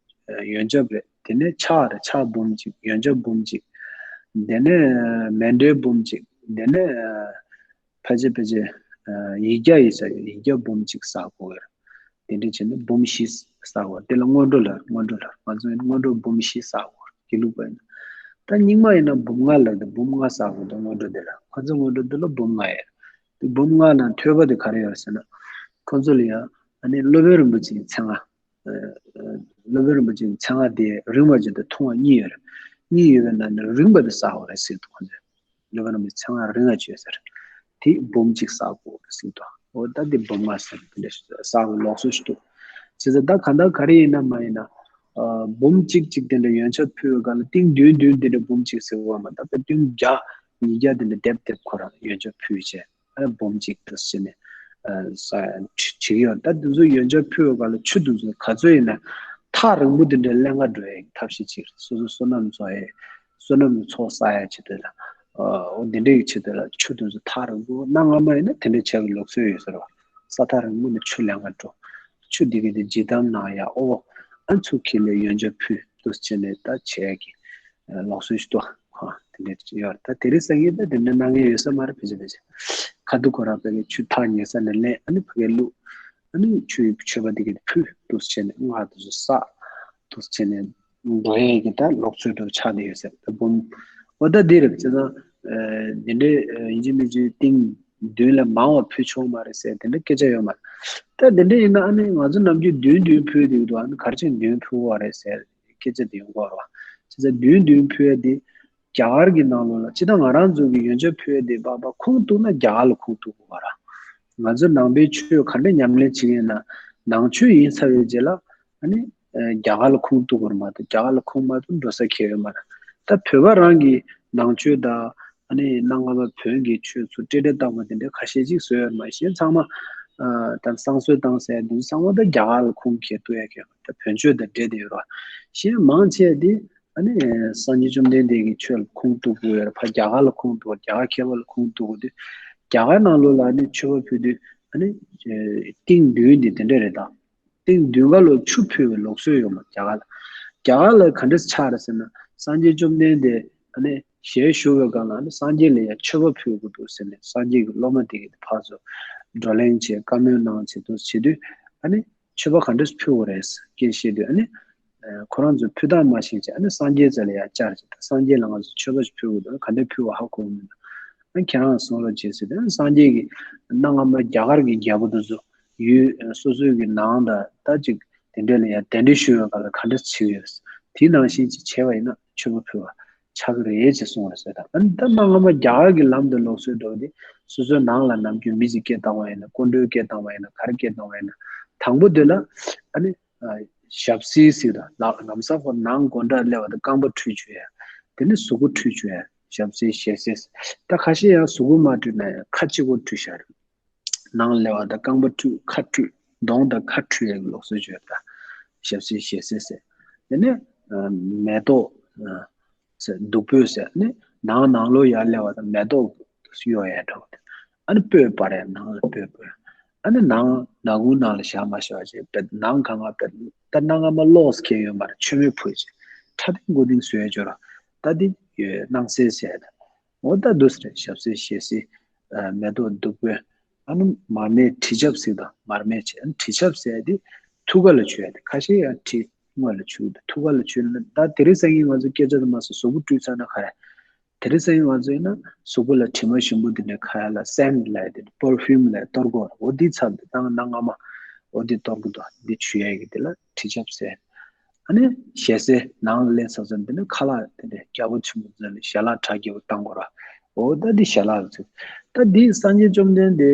ཨ་ཡོན་ཆབ་རེད། དེ་ནས་ཕྱག་རེད། ཕྱག་འབུམ་གཅིག་ཡོན་ཆབ་འབུམ་གཅིག་དེ་ནས་མཎྜལ་འབུམ་གཅིག་དེ་ནས་ཕལ་ཆེར་ཕལ་ཆེར་ཡིག་བརྒྱ་ཡིན་ས་ཡོད། ཡིག་བརྒྱ་འབུམ་གཅིག་བསགས་དགོས་ཀྱི་རེད། དེ་འདྲ་བྱས་ནས་འབུམ་བཞི་བསགས་དགོས། དེ་ལ་སྔོན་འགྲོ་ལབ། སྔོན་འགྲོ་ལབ། ང་ཚོ་སྔོན་འགྲོ་འབུམ་བཞི་བསགས་དགོས་རེད། དགེ་ལུགས་པ་ཡིན་ན། ད་རྙིང་མ་ཡིན་ན་འབུམ་ལྔ་ལབ་དེ་འབུམ་ལྔ་བསགས་དགོས་འདུག་སྔོན་འགྲོ་དེ་ལ། ཁོ་ཚོ་སྔོན་འགྲོ་དེ་ལ་འབུམ་ལྔ་ཡོད། དེ་འབུམ་ལྔ་ནང་ཐོས་པ་དེ་ག་རེ་ཡོད་ཟེར་ན། ཁོ་ཚོ་ལ་ཡང་ཨ་ནི་སློབ་དཔོན་རིན་པོ་ཆེའི་མཚན་སྔགས། སློབ་དཔོན་རིན་པོ་ཆེའི་མཚན་སྔགས་དེ་རིང་བ་གཅིག་དང་ཐུང་བ་གཉིས་ཡོད་རེད། གཉིས་ཡོད་པའི་ནང་ནས་རིང་བ་དེ་བསགས་དགོས་རེད་ཟེར་འདུག་ཁོ་ཚོས། སློབ་དཔོན་རིན་པོ་ཆེའི་མཚན་སྔགས་རིང་བ་ཅིག་ཡོད་ཟེར། དེ་འབུམ་གཅིག་བསགས་དགོས་རེད་ཟེར་འདུག་འོ་ད་དེ་འབུམ་ལྔ་ཟེར་དེ་འདྲ་བསགས་པའི་ལུགས་སྲོལ་ཞིག་འདུག་བྱས་ཙང་ད་གང་ལྟར་ག་རེ་ཡིན་ན་མ་ཡིན་ན། ཨ་འབུམ་གཅིག་གཅིག་དེ་འདྲ་ཡོན་ཆབ་ཕུལ་བའི་སྒང་ལ་ཏིང་བདུན་བདུན་དེ་འདྲ་འབུམ་གཅིག་ཟེར་བ་མ་གཏོགས་པའི་ཏིང་བརྒྱ་ཉིས་བརྒྱ་དེ་འདྲ་སྡེབ་སྡེབ་ཁོ་རང་ཡོན་ཆབ་ཕུལ་བྱས། ཨ་འབུམ་གཅིག་ཏུ་ཕྱིན་ནས་ཨ་ས་བྱེད་ཀྱི་ཡོད། ད་དེ་ཚོ་ཡོན་ཆབ་ཕུལ་བའི་སྒང་ལ་ཆུ་དེ་ཚོ་ག་ཚོད་ཡིན་ན་ཐག་རིང་པོ་དེ་འདྲའི་ཀླན་ཀ་འགྲོ་ཡའི་ཐབས་ཤེས་ཅིག་རེད། སོ་སོ་བསོད་ནམས་བཟོ་ཡའི་བསོད་ནམས་ཀྱི་ཚོགས་བསགས་ཡའི་ཆེད་དུ་ལ་ཨོ་འདི་འདྲའི་ཆེད་དུ་ལ་ཆུ་དེ་ཚོ་ཐག་རིང་པོ། གནའ་སྔ་མ་ཡིན་ན་དེ་འདྲའི་བྱ་བའི་ལུགས་སྲོལ་ཡོད་ཟེར་བ། ས་ཐག་རིང་པོ་ནས་ཆུ་ཀླན་ཀ་འགྲོ། ཆུ་འདི་ག་དེ་ཇི་ལྟར་ནང་ཡ་ཨོ་ཨ་ཚུ་ཁྱེར་ལས་ཡོན་ཆབ་ཕུལ་དུ་བྱས་ནས་ད་བྱས་ཀྱི་ལུགས་སྲོལ་ཞིག་འདུག་ཧ་དེ་འདྲ་ཡོད། ད་དེ་རིང་སང་ཉིན་ད་དེ་འདྲ་གནང་མཁན་ཡོད་ས་མ་རེད། ཕལ་ཆེར་ཕལ་ཆེར་ཁ་ཐུག་ཁོ་རང་ཕ་གིའི་ཆུ་ཐག་ཉེ་ས་ནས་ལེན། ཨ་ནི་ཕ་གིར་བླུགས། ཨ་ནི་ཆུ་ཡི་མཆོད་པ་འདི་ག་དེ་ཕུལ་དུ་བྱས་ནས་སྔགས་དེ་ཚོ་བསགས་དུ་བྱས་ནས་འགྲོ་ཡས་ཀྱི་ད་ལུགས་སྲོལ་དུ་ཆགས་བསྡད་ཡོད་ཟེར། ད་འབུམ་འོ་ད་འདི་རེད། བྱས་ཙང་འདི་འདྲའི་ཡིན་གཅིག་མིན་གཅིག་ཏིང་བདུན་ལས་མང་བ་ཕུལ་ཆོག་མ་རེད་ཟེར་དེ་འདྲ་སྐད་ཆ་ཡོད་མ་རེད། ད་དེ་འདྲ་ཡིན་ན་ཨ་ནི་ང་ཚོ་ནམ་རྒྱུན་བདུན་བདུན་ཕུལ་བསྡད་ཀྱི་འདུག་ཨ་ནི་ག་རེ་བྱས་བདུན་ཕུལ་བ་རེད་ཟེར་སྐད་ཆ་དེ་ཡོང་གི་ཡོད་རེད་བ། བྱས་ཙང་བདུན་བདུན་ཕུལ་ཡ་དེ་རྒྱ་གར་གྱི་ནང་ལོགས་ལ་སྤྱིར་བཏང་ང་རང་ཚོ་གི་ཡོན་ཆབ་ཕུལ་ཡ་དེ་པག་པ་ཁུངས་གཏུགས་ན་རྒྱ་གར་ལ་ཁུངས་གཏུགས་དགོས་པ་རེད། ང་ཚོ་ནང་པའི་ཆོས་ག་འདྲ་ཉམས་ལེན་བྱེད་ཀྱི་ཡིན་ན་ནང་ཆོས་ཡིན་ཚར་བའི་རྗེས་ལ་ཨ་ནི་རྒྱ་གར་ལ་ཁུངས་གཏུགས་དགོས་རེད་མ་གཏོགས་རྒྱ་གར་ལ་ཁུངས་མ་གཏུགས་འགྲོ་ས་གང་ཡང་ཡོད་མ་རེད། ད་བོད་པ་རང་གི་ནང་ཆོས་དང་ཨ་ནི་གནའ་སྔ་མ་བོན་གྱི་ཆོས་ཚོ་འབྲེལ་སྒྲ་བཏང་བ་དེ་འདྲ་ཁ་ཤས་ཅིག་བཟོས་ཡོད་རེད་མ་གཞི་ཚང་མ་ཨ་ད་བསང་གསོལ་བཏང་ཟེར་ཡ་དེ་ཚང་མ་ད་རྒྱ་གར་ལ་ཁུངས་སྐྱེལ་གཏུགས་ཡ་གི་ད་བོན་ཆོས་དང་འབྲེལ་བསྡད་ཡོད་རེད། གཞན་མང་ཆེ་བ་དེ་ཨ་ནི་སངས་རྒྱས་བཅོམ་ལྡན་འདས་ཀྱི་ཆོས་ལ་ཁུངས་གཏུགས་དགོས་ཡོད་རེད། ཕར་རྒྱ་གར་ལ་ཁུངས་གཏུགས། རྒྱ་གར་མཁས་པ་ལ་ཁུངས་གཏུགས་དགོས་དུས་རྒྱ་གར་ནང་ལོགས་ལ་ཨ་ནི་མཆོད་པ་ཕུལ་དུས་ཨ་ནི་ཏིང་བདུན་དེ་དེ་འདྲ་རེད་ད། ཏིང་བདུན་ག་ལོ་ཆུ་ཕུལ་བའི་ལུགས་སྲོལ་ཡོད་མ་རྒྱ་གར་ལ། རྒྱ་གར་ལ་ག་འདྲ་ཆགས་རེད་ཟེར་ན་སངས་རྒྱས་བཅོམ་ལྡན་འདས་ཨ་ནི་ཞལ་བཞུགས་པའི་སྒང་ལ་ཨ་ནི་སངས་རྒྱས་ལ་ཡང་མཆོད་པ་ཕུལ་དགོས་འདུག་ཟེར་ནས་སངས་རྒྱས་ཀྱི་སློབ་མ་དེ་གིས་ཕར་ཚུར་བགྲོ་གླེང་བྱས་བཀའ་མོལ་གནང་བྱས་འདུག་བྱེད་དུས་ཨ་ནི་མཆོད་པ་ག་འདྲ་ཕུལ་དགོས་རེད་ཟེར་སྐད་བཤད་དུས་ཨ་ནི་ཁོ་རང་ཚོས་ཕུལ་སྟངས་མ་ཤེས་བྱས་ཨ་ནི་སངས་རྒྱས་རྩ་ལ་ཡང་བཅར་བྱས་ད་སངས་རྒྱས་ལ་ང་ཚོ་མཆོད་པ་ཞིག་ཕུལ་དགོས་འདུག་ག་འདྲ་ཕུལ་བ་ཧ་གོ་གི་མི་འདུག་ཨ་ནི་ཁྱེད་རང་གསུང་རོགས་བྱེད་ཟེར་དུས་ཨ་ནི་སངས་རྒྱས་ཀྱིས་གནའ་སྔ་མ་རྒྱ་གར་གྱི་རྒྱལ་པོ་དེ་ཚོ་ཡུལ་སོ་སོའི་གི་ནང་དང་ད་ཅིག་དེ་འདྲ་ལ་ཡང་གདན་འདྲེན་ཞུ་བའི་སྐབས་ལ་ག་འདྲ་བྱེད་ཀྱི་ཡོད། དེ་ནང་བཞིན་ཅིག་བྱས་པ་ཡིན་ན་མཆོད་པ་ཕུལ་བ་ཆགས་ཀྱི་རེད་ཅེས་གསུངས་པ་རེད་ཟེར། ད་ཨ་ནི་ད་གནའ་སྔ་མོ་རྒྱ་གར་གྱི་ལམ་དུ་ལུགས་སྲོལ་འགྲོ་བ་དེ་སོ་སོའི་ནང་ལ་ནམ་རྒྱུན་མི་ཞིག་སྐད་བཏང་བ་ཡིན་ན་སྐུ་མགྲོན་སྐད་བཏང་བ་ཡིན་ན་ག་རེ་སྐད་བཏང་བ་ཡིན་ན་དང་པོ་དེ་ལ་ཨ་ནི་ཞབས་བསིལ་ཟེར་དང་ལག་ལམ་སང་ཁོ་ནང་སྒོ་འགྲམ་སླེབས་པ་དང་རྐང་པ་བཀྲུས་བཅུག་ཡ། དེ་ནི་གཟུགས་པོ་བཀྲུས་བཅུག་ཡ་ཞབས་བསིལ་ཞལ་བསིལ། ད་ཁ་ཤས་ཡང་གཟུགས་པོ་མ་བཀྲུས་ན་ཡང་ཁ་གཅིག་པོ་བཀྲུས་བཞག་རེད། ནང་སླེབས་པ་དང་རྐང་པ་བཀྲུས་ཁ་བཀྲུས་གདོང་དང་ཁ་བཀྲུས་ཡག་གི་ལུགས་སྲོལ་ཅིག་ཡོད་ད། ཞབས་བསིལ་ཞལ་བསིལ་ཟེར། དེ་ནས་ཨ་མེ་ཏོག་ཨ་ཟེར་བདུག་སྤོས་ཟེར་ནས་ནང་ནང་ལོགས་ཡར་སླེབས་པ་དང་མེ་ཏོག་གཡོ་ཡག་འདྲ་བོ་དེ། ཨ་ནི་སྤོས་སྤར་ཡག་ནང་ལ་སྤོས་སྤོས། ཨ་ནི་ནང་ནག་ཁུང་ནང་ལ་བཞག་མ་བཞག་ཅེས་པས་ནང་གང་ག་པས་ད་གནའ་སྔ་མ་གློག་ཁེལ་ཡོད་མ་རེད། མཆོད་མེ་ཕུ་ཅེས་ཁྲ་ཐིང་དགུ་ཐིང་བཟོས་ཡག་ཅོ་ར་ད་འདི་ཡོད་སྣང་གསལ་ཟེར་ཡག་ད། འོ་ད་འདུག་སེ་རེད། ཞབས་བསིལ་ཞལ་བསིལ། ཨ་མེ་ཏོག་བདུག་སྤོས། ཨ་ནི་མར་མེ་དྲི་ཆབ་ཟེར་དང་མར་མེ་བྱས། ཨ་ནི་དྲི་ཆབ་ཟེར་ཡག་དེ་ཐུགས་ཀ་ལ་བྱུག་ཡག་དེ། ཁ་ཤས་ཡང་དྲི་དངོས་ལ་བྱུག་ཡག་དེ། ཐུགས་ཀ་ལ་བྱུག་ན་ད་དེ་རིང་སང་ཉིན་ང་ཚོ་སྐད་ཆ་དུ་མ་སོང་གཟུགས་པོ་བཀྲུས་ཚར་ན་ག་རེ། དེ་རིང་སང་ང་ཚོ་ཡིན་ན་གཟུགས་པོ་ལ་དྲི་མ་ཞིམ་པོ་དེ་འདྲ་ཁ་ཡ་ལ་སེན་ལབ་དེ་པར་ཕིའུམ་ལབ་གཏོར་དགོས་ར། འོ་འདི་ཚབ་དེ་ཏང་གནའ་སྔ་མ་འོ་འདི་གཏོར་གི་འདུག་འདི་བྱུག་ཡ་གི་དེ་ལ་དྲི་ཆབ་ཟེར། ཨ་ནི་ཞལ་ཟས་ནང་ལ་ལེན་ས་ཚོ་འདི་ནི་ཁ་ལག་དེ་འདྲ་རྒྱལ་པོ་ཆེན་པོ་ཚོ་ལ་ཞལ་ལག་གྲ་རྒྱས་པོ་བཏང་དགོས་ར། འོ་ད་འདི་ཞལ་ལག་ཚོ། ད་འདི་སངས་རྒྱས་བཅོམ་ལྡན་འདས་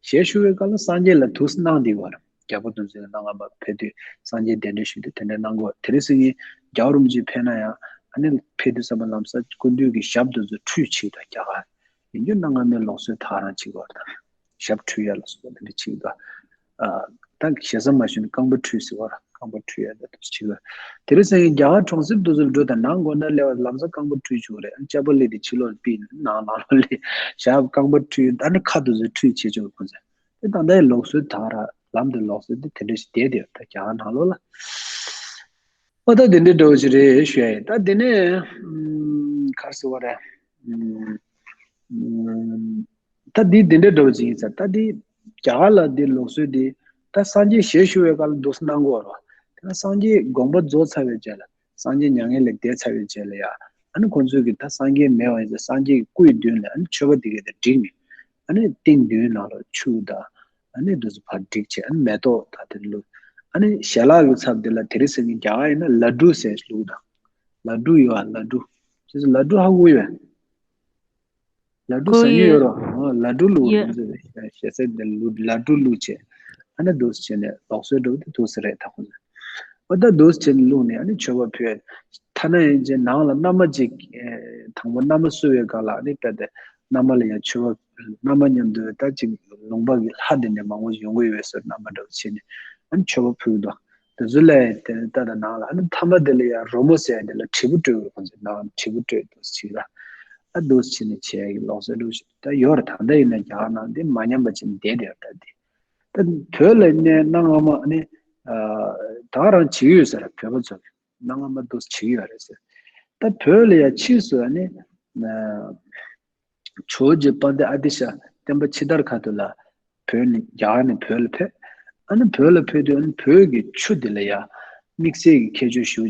ཞལ་བཞུགས་པའི་སྐབས་ལ་སངས་རྒྱས་ལ་དུས་སུ་གནང་བསྡད་དགོས་ར། རྒྱལ་པོ་དེ་ཚོའི་གནང་བ་ཕེབས་དུས་སངས་རྒྱས་གདན་འདྲེན་ཞུས་ཏེ་དེ་འདྲ་གནང་དགོས། དེ་རིང་སང་ཉིན་རྒྱལ་བ་རིན་པོ་ཆེ་ཕེབས་ན་ཡང་ཨ་ནི་ཕེབས་དུས་ཙམ་པ་ལམ་སང་སྐུ་མདུན་གྱི་ཞབས་དེ་ཚོ་ཁྲུས་བྱེད་དང་རྒྱ་གར་ཡིན་རྒྱུ་གནའ་སྔ་མོའི་ལུགས་སྲོལ་དག་རང་བྱེད་དགོས་རེད་དང་། ཞབས་ཁྲུས་ཡ་ལ་སོགས་པ་དེ་འདྲ་བྱེད་དགོས། ཨ་ད་ཞེ་ས་མ་ཞུས་ན་རྐང་པ་ཁྲུས་ཟེར་བ་ར། རྐང་པ་ཁྲུས་ཡ་ད་དེ་ཚོ་བྱེད་དགོས། དེ་རིང་སང་ཉིན་རྒྱ་གར་གྲོང་གསེབ་དེ་ཚོ་ལ་འགྲོ་དང་ནང་དགོན་ན་སླེབས་པ་ལམ་སང་རྐང་པ་ཁྲུས་བྱེད་དགོས་རེད། ཨ་ནི་ཅ་པ་ལི་དེ་ཕྱི་ལོགས་ལ་ཕུད་ནང་ནང་ལོགས་ལ་ཞབས་རྐང་པ་ཁྲུས་ད་ནི་ཁ་དེ་ཚོ་ཁྲུས་བྱེད་ཆོག་ཁོང་ཚོ། དེ་ད་ལྟའི་ལུགས་སྲོལ་དག་ར་ལམ་དེ་ལུགས་སྲོལ་དེ་དེ་འདྲ་ཞིག་བསྡད་དེ་ཡོད་ད་རྒྱ་གར་ནང་ལོགས་ལ། ཨོ་ད་དེ་འདྲའི་འདྲ་བོ་ཞིག་རེད་ཞུ་ཡ་ཡིན། ད་དེ་ནས་ཨམ་ག་རེ་ཟེར་བ་རེད། ཨམ་ཨམ་ད་འདི་དེ་འདྲའི་འདྲ་བོ་ཞིག་ཡིན་ས། ད་འདི་རྒྱ་གར་ལ་འདི་ལུགས་སྲོལ་འདི་ད་སངས་རྒྱས་ཞལ་བཞུགས་པའི་སྐབས་ལ་འདུག་སེ་གནང་དགོས་རེད་བ། དེ་ན་སངས་རྒྱས་དགོངས་པ་རྫོགས་ཚར་བའི་རྗེས་ལ་སངས་རྒྱས་མྱ་ངན་ལས་འདས་ཚར་བའི་རྗེས་ལ་ཡ་ཨ་ནི་ཁོང་ཚོས་ཀྱི་ད་སངས་རྒྱས་མེད་པ་ཡིན་ཙང་སངས་རྒྱས་ཀྱི་སྐུའི་མདུན་ལ་ཨ་ནི་མཆོད་པ་དེ་གས་དེ་བསྒྲིགས་ནས་ཨ་ནི་ཏིང་མདུན་ནང་ལ་ཆུ་དང་ཨ་ནི་འདུག་སེ་ཕར་བསྒྲིགས་བྱས་ཨ་ནི་མེ་ཏོག་དང་དེ་བླུགས། ཨ་ནི་ཞལ་ལག་གི་ཚབ་དེ་ལ་དེ་རིང་སང་ཉིན་རྒྱ་གར་ཡིན་ན་ལ་ཌུ་ཟེར་བླུགས་དང་། ལ་ཌུ་ཡོད་ཨ་ལ་ཌུ། ཁྱེད་ཚོ་ལ་ཌུ་ཧ་གོ་ཡོད། ལ་ཌུ་ཟ་རྒྱུ་ཡོད་རོ། ཨ་ལ་ཌུ་བླུགས་ཡོད། ཁྱེད་ཚོ་ཞལ་ཟས་དེ་ལ་ཌུ་བླུགས་བྱས། ཨ་ནི་འདུག་སེ་བྱས་ནས་ལུགས་སྲོལ་འདྲ་བོ་དེ་འདུག་སེ་རེད་ད་ཁོ་ཚོ། ཨོ་ད་འདུག་སེ་བྱས་ནས་བླུགས་ནས་ཨ་ནི་མཆོད་པ་ཕུལ། ཐ་ན་ཡིན་ཅེ་ནང་ལ་མནའ་མ་ཅིག་ཨེ་དང་པོ་མནའ་མ་གསོལ་བའི་སྐབས་ལ་ཨ་ནི་དཔེ་དེ་མནའ་མ་ལ་ཡང་མཆོད་པ་ཕུལ། མནའ་མ་མཉམ་དུ་ད་ཅིག་ལུང་པ་གི་ལྷ་དེ་འདྲ་མང་པོ་ཡོང་གི་ཡོད་ཟེར་མནའ་མ་འདྲ་བོ་བྱས་ནས་ཨ་ནི་མཆོད་པ་ཕུལ་གི་འདུག་དེ་ཚོ་ལས་དེ་ལྟ་དང་ནང་ལ་ཨ་ནི་ཐ་མ་དེ་ལ་ཡང་རོལ་མོ་ཟེར་དེ་ལ་དྲིལ་བུ་དཀྲོལ་དགོས་ཁོང་ཚོས་ནང་དྲིལ་བུ་དཀྲོལ་འདུག་ཟེར་ལ། ཨ་འདུག་སེ་བྱས་ནས་བྱས་ཀྱི་ལུགས་སྲོལ་འདྲ་བོ་ཞིག་ད་ཡོད་རེད། ད་ལྟ་ཡིན་ན་རྒྱ་གར་ནང་དེ་མ་ཉམས་པ་བྱས་ནས་བསྡད་དེ་ཡོད་ད་དེ། ད་བོད་ལ་གནས་གནའ་སྔ་མོ་ཨ་ནི་ད་ག་རང་བྱེད་ཀྱི་ཡོད་ཟེར་བོད་པ་ཚོ་གནའ་སྔ་མོ་འདུག་བྱེད་ཀྱི་ཡོད་རེད་ཟེར། ད་བོད་ལ་ཡང་ཕྱིས་སུ་ཨ་ནི་ཇོ་བོ་རྗེ་དཔལ་ལྡན་ཨ་ཏི་ཤ་བསྟན་པ་ཕྱི་དར་ཁ་ཐུག་ལ་བོད་ནས་རྒྱ་གར་ནས་བོད་ལ་ཕེབས། ཨ་ནི་བོད་ལ་ཕེབས་དུས་ཨ་ནི་བོད་ཀྱི་ཆུ་དེ་ལ་ཡང་དམིགས་བསལ་གྱི་ཁྱད་ཆོས་ཞེ་པོ་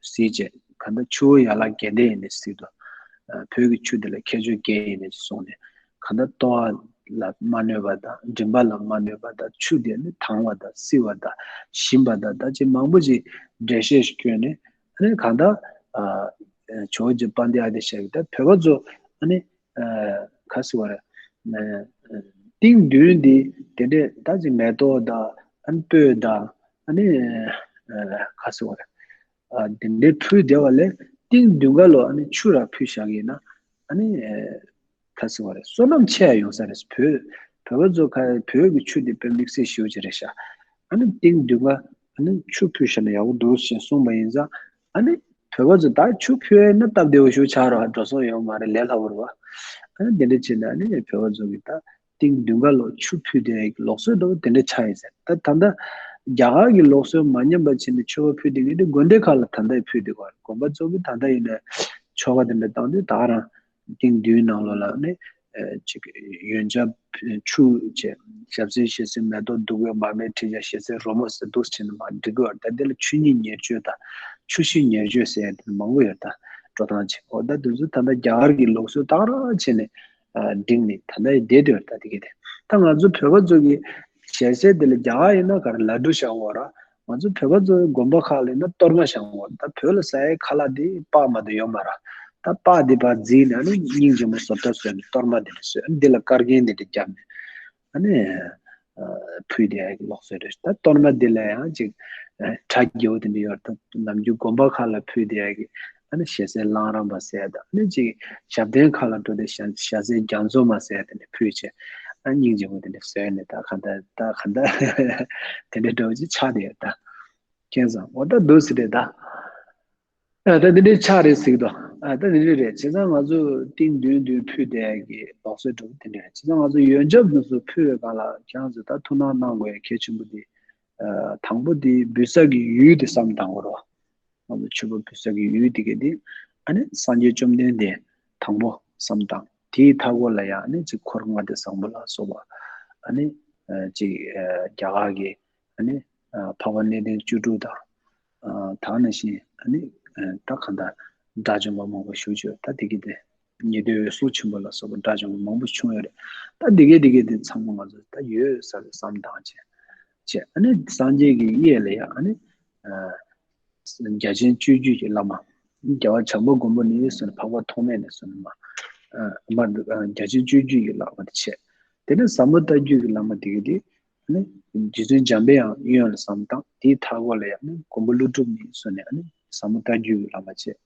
གཟིགས་བྱས་གང་ལྟར་ཆུ་བོ་ཡན་ལག་བརྒྱད་ལྡན་ཡིན་ནས་གཟིགས་འདུག་བོད་ཀྱི་ཆུ་དེ་ལ་ཁྱད་ཆོས་བརྒྱད་ཡིན་ནས་གསུངས་ནས་གང་ལྟར་ལྟོ་བ་ལ་མ་གནོད་པ་དང་མགྲིན་པ་ལ་མ་གནོད་པ་དང་ཆུ་དེ་ནི་དྭངས་པ་དང་བསིལ་བ་དང་ཞིམ་པ་དང་ད་ཅིག་མང་པོ་ཅིག་འགྲེལ་བཤད་ཞིག་བསྐྱོན་ནས་ཨ་ནི་གང་ལྟར་ཇོ་བོ་རྗེ་དཔལ་ལྡན་ཨ་ཏི་ཤ་གིས་ད་བོད་པ་ཚོ་ཨ་ནི་ག་ཟེར་བ་རེད། ཏིང་མདུན་འདི་དེ་འདྲས་ད་ཅིག་མེ་ཏོག་དང་ཨ་ནི་སྤོས་དང་ཨ་ནི་ག་ཟེར་བ་རེད། དེ་འདྲའི་ཕུལ་བསྡད་པ་ལས་ཏིང་མདུན་ཁ་ལོ་ཨ་ནི་ཆུ་ར་ཕུལ་བཞག་གི་ཡིན་ན་ཨ་ནི་ག་ཟེར་བ་རེད། བསོད་ནམས་ཆེ་ཡ་ཡོང་ས་རེད། བོད་བོད་པ་ཚོ་ཁ་བོད་ཀྱི་ཆུ་འདི་དཔེ་དམིགས་བསལ་ཞེ་པོ་ཅིག་རེད་ཤག་ཨ་ནི་ཏིང་མདུན་ཁ་ཨ་ནི་ཆུ་ཕུལ་བཞག་ན་ཡག་པོ་འདུག་ཞེས་གསུངས་པ་ཡིན་ཙང་ཨ་ནི་བོད་པ་ཚོ་ད་ཆུ་ཕུལ་ཡ་ཡིན་ན་སྟབས་བདེ་བོ་ཞེ་པོ་ཆགས་རོགས་འགྲོ་སོང་ཡོང་མ་རེད། ལས་སླ་པོ་རེད་བ། ཨ་ནི་དེ་འདྲ་བྱས་ན་ཨ་ནི་བོད་པ་ཚོ་གི་ད། ཏིང་མདུན་ཁ་ལོ་ཆུ་ཕུལ་དེ་ལུགས་སྲོལ་འདྲ་བོ་དེ་འདྲ་ཆགས་ཡིན་ཟེར། ད་ད་ལྟ་རྒྱ་གར་གྱི་ལུགས་སྲོལ་མ་ཉམས་པ་བྱས་ནས་མཆོད་པ་ཕུལ་དེ་གི་དེ་དགོན་སྡེ་ཁག་ལ་ད་ལྟ་ཡི་ཕུལ་དེ་གོ་དགོན་པ་ཚོ་གི་ད་ལྟ་ཡིན་ན་ཆོ་ག་དེ་འདྲ་བཏང་དུས་ད་ག་རང་ཏིང་མདུན་ནང་ལོགས་ལ་ནི་ཅིག་ཡོན་ཆབ་ཆུ་བྱས་ཞབས་བསིལ་ཞལ་བསིལ་མེ་ཏོག་བདུག་སྤོས་མར་མེ་ཁྲི་བྱ་ཞལ་ཟས་རོལ་མོ་ཟེར་འདུག་བྱས་ནས་མར་སྒྲིག་གི་ཡོད་རེད། ད་དེ་ལ་ཆུ་གཉིས་ཉེར་སྤྱོད་དང་ཆུ་བཞི་ཉེར་སྤྱོད་ཟེར་ཡ་དེ་མང་པོ་ཡོད་ད་འགྲོ་སྟངས་བྱས། འོ་ད་དེ་ཚོ་ད་ལྟ་རྒྱ་གར་གྱི་ལུགས་སྲོལ་ད་ག་རང་བྱས་ནས། བསྒྲིགས་ནས་ད་ལྟ་ཡི་བསྡད་དུས་ད་དེ་གི་དེ་ད་ང་ཚོ་བོད་པ་ཚོ་གི་ཞལ་ཟས་དེ་ལ་རྒྱ་གར་ཡིན་ན་ག་རེ་ལ་ཌུ་བཞག་འོ་ར། ང་ཚོ་བོད་པ་ཚོ་གི་དགོན་པ་ཁག་ལ་ཡིན་ན་གཏོར་མ་བཞག་འོ། ད་བོད་ལ་ཟ་ཡའི་ཁ་ལག་དེ་སྤགས་མ་གཏོགས་ཡོད་མ་ར། ད་སྤགས་དེ་ཕར་བརྫིས་ནས་ཨ་ནི་སྙིང་རྗེ་མོ་བཟོ་ལྟ་བཟོས་ནས་གཏོར་མ་དེ་འདྲ་བཟོས་ཨ་ནི་དེ་ལ་དཀར་རྒྱན་དེ་འདྲ་བརྒྱབ་ནས་ཨ་ནི་ཕུལ་བསྡད་ཡ་གི་ལུགས་སྲོལ་རེད། ད་གཏོར་མ་དེ་ལ་ཡང་ཅིག་གྲ་རྒྱས་པོ་དེ་འདྲ་ཡོད་རེད། ད་ནམ་རྒྱུན་དགོན་པ་ཁག་ལ་ཕུལ་བསྡད་ཡ་གི་ཨ་ནི་ཞལ་ཟས་གླང་རམ་པ་ཟེར་ཡ་དང་ཨ་ནི་ཅིག་ཞབས་བརྟན་ཁག་ལ་འགྲོ་དུས་ཞལ་ཞལ་ཟས་རྒྱ་མཚོ་མ་ཟེར་ཡ་དེ་འདྲ་ཕུལ་བྱས་ཨ་སྙིང་རྗེ་མོ་དེ་འདྲ་བཟོས་ནས་ད་ག་འདྲ་ད་ག་འདྲ་དེ་འདྲ་འདྲ་བོ་ཅིག་ཆགས་བསྡད་ཡོད་ད། མཁྱེན་སོང་། འོ་ད་འདུག་སེ་རེད་ད། ཨ་ད་འདི་འདྲའི་ཆགས་རེད་ཟེར་གི་འདུག་ཨ་ད་འདི་འདྲ་རེད། བྱས་ཙང་ང་ཚོ་ཏིང་མདུན་མདུན་ཕུལ་བསྡད་ཡ་གི་ལུགས་སྲོལ་འདྲ་བོ་དེ་འདྲ་རེད། བྱས་ཙང་ང་ཚོ་ཡོན་ཆབ་འདི་ཚོ་ཕུལ་བའི་སྒང་ལ་ཁྱེད་རང་ཚོ་ད་ཐུགས་སྣང་གནང་དགོས་ཡ་གལ་ཆེན་པོ་དེ། ཨ་དང་པོ་དེ་འབུལ་ས་གི་ཡུལ་དེ་བསམ་བཏང་དགོས་རེད་བ། ང་ཚོ་མཆོད་པ་འབུལ་ས་གི་ཡུལ་དེ་ག་དེ་ཨ་ནི་སངས་རྒྱས་བཅོམ་ལྡན་འདས་དང་པོ་བསམ་བཏང་། དེའི་མཐའ་སྐོར་ལ་ཡང་ཨ་ནི་ཅིག་འཁོར་ལྔ་སྡེ་བཟང་པོ་ལ་སོགས་པ་ཨ་ནི་ཨ་ཅིག་ཨ་རྒྱ་གར་གྱི་ཨ་ནི་ཨ་འཕགས་པ་གནས་བརྟན་བཅུ་དྲུག་དང་། ཨ་ད་ག་ནང་བཞིན་ཨ་ནི་ཨ་ད་གང་ལྟར་དགྲ་བཅོམ་པ་མང་པོ་བཞུགས་བྱས་ད་དེ་གི་དེ་ ཉེ་དུའི་འོད་སྲུང་ཆེན་པོ་ལ་སོགས་པ་དགྲ་བཅོམ་པ་མང་པོ་བྱུང་ཡོད་རེད། ད་འདི་གའི་འདི་གའི་དེ་ཚང་མ་ང་ཚོ་ད་ཡོད་ས་རེད་བསམ་བཏང་བྱས་བྱས། ཨ་ནི་སངས་རྒྱས་ཀྱི་གཡས་ལ་ཡ་ཨ་ནི་རྒྱ་ཆེན་སྤྱོད་བརྒྱུད་ཀྱི་བླ་མ། རྒྱལ་བ་བྱམས་པ་མགོན་པོ་ནས་བཟུང་ནས་འཕགས་པ་ཐོགས་མེད་ནས་བཟུང་ནས་མ། ཨ་མ་རྒྱ་ཆེན་སྤྱོད་བརྒྱུད་ཀྱི་བླ་མ་དེ་བྱས། དེ་ནས་ཟབ་མོ་ལྟ་བརྒྱུད་ཀྱི་བླ་མ་དེ་གའི་དེ། ཨ་ནི་རྗེ་བཙུན་འཇམ་པའི་དབྱངས་གཡོན་ལ་བསམ་བཏང་། དེའི་མཐའ་སྐོར་ལ་ཡང་ནི་མགོན་པོ་ཀླུ་སྒྲུབ་ནས་བཟུང་ནས་ཨ་ནི་ཟབ་མོ་ལྟ་བརྒྱུད་ཀྱི་བླ་མ་བྱས།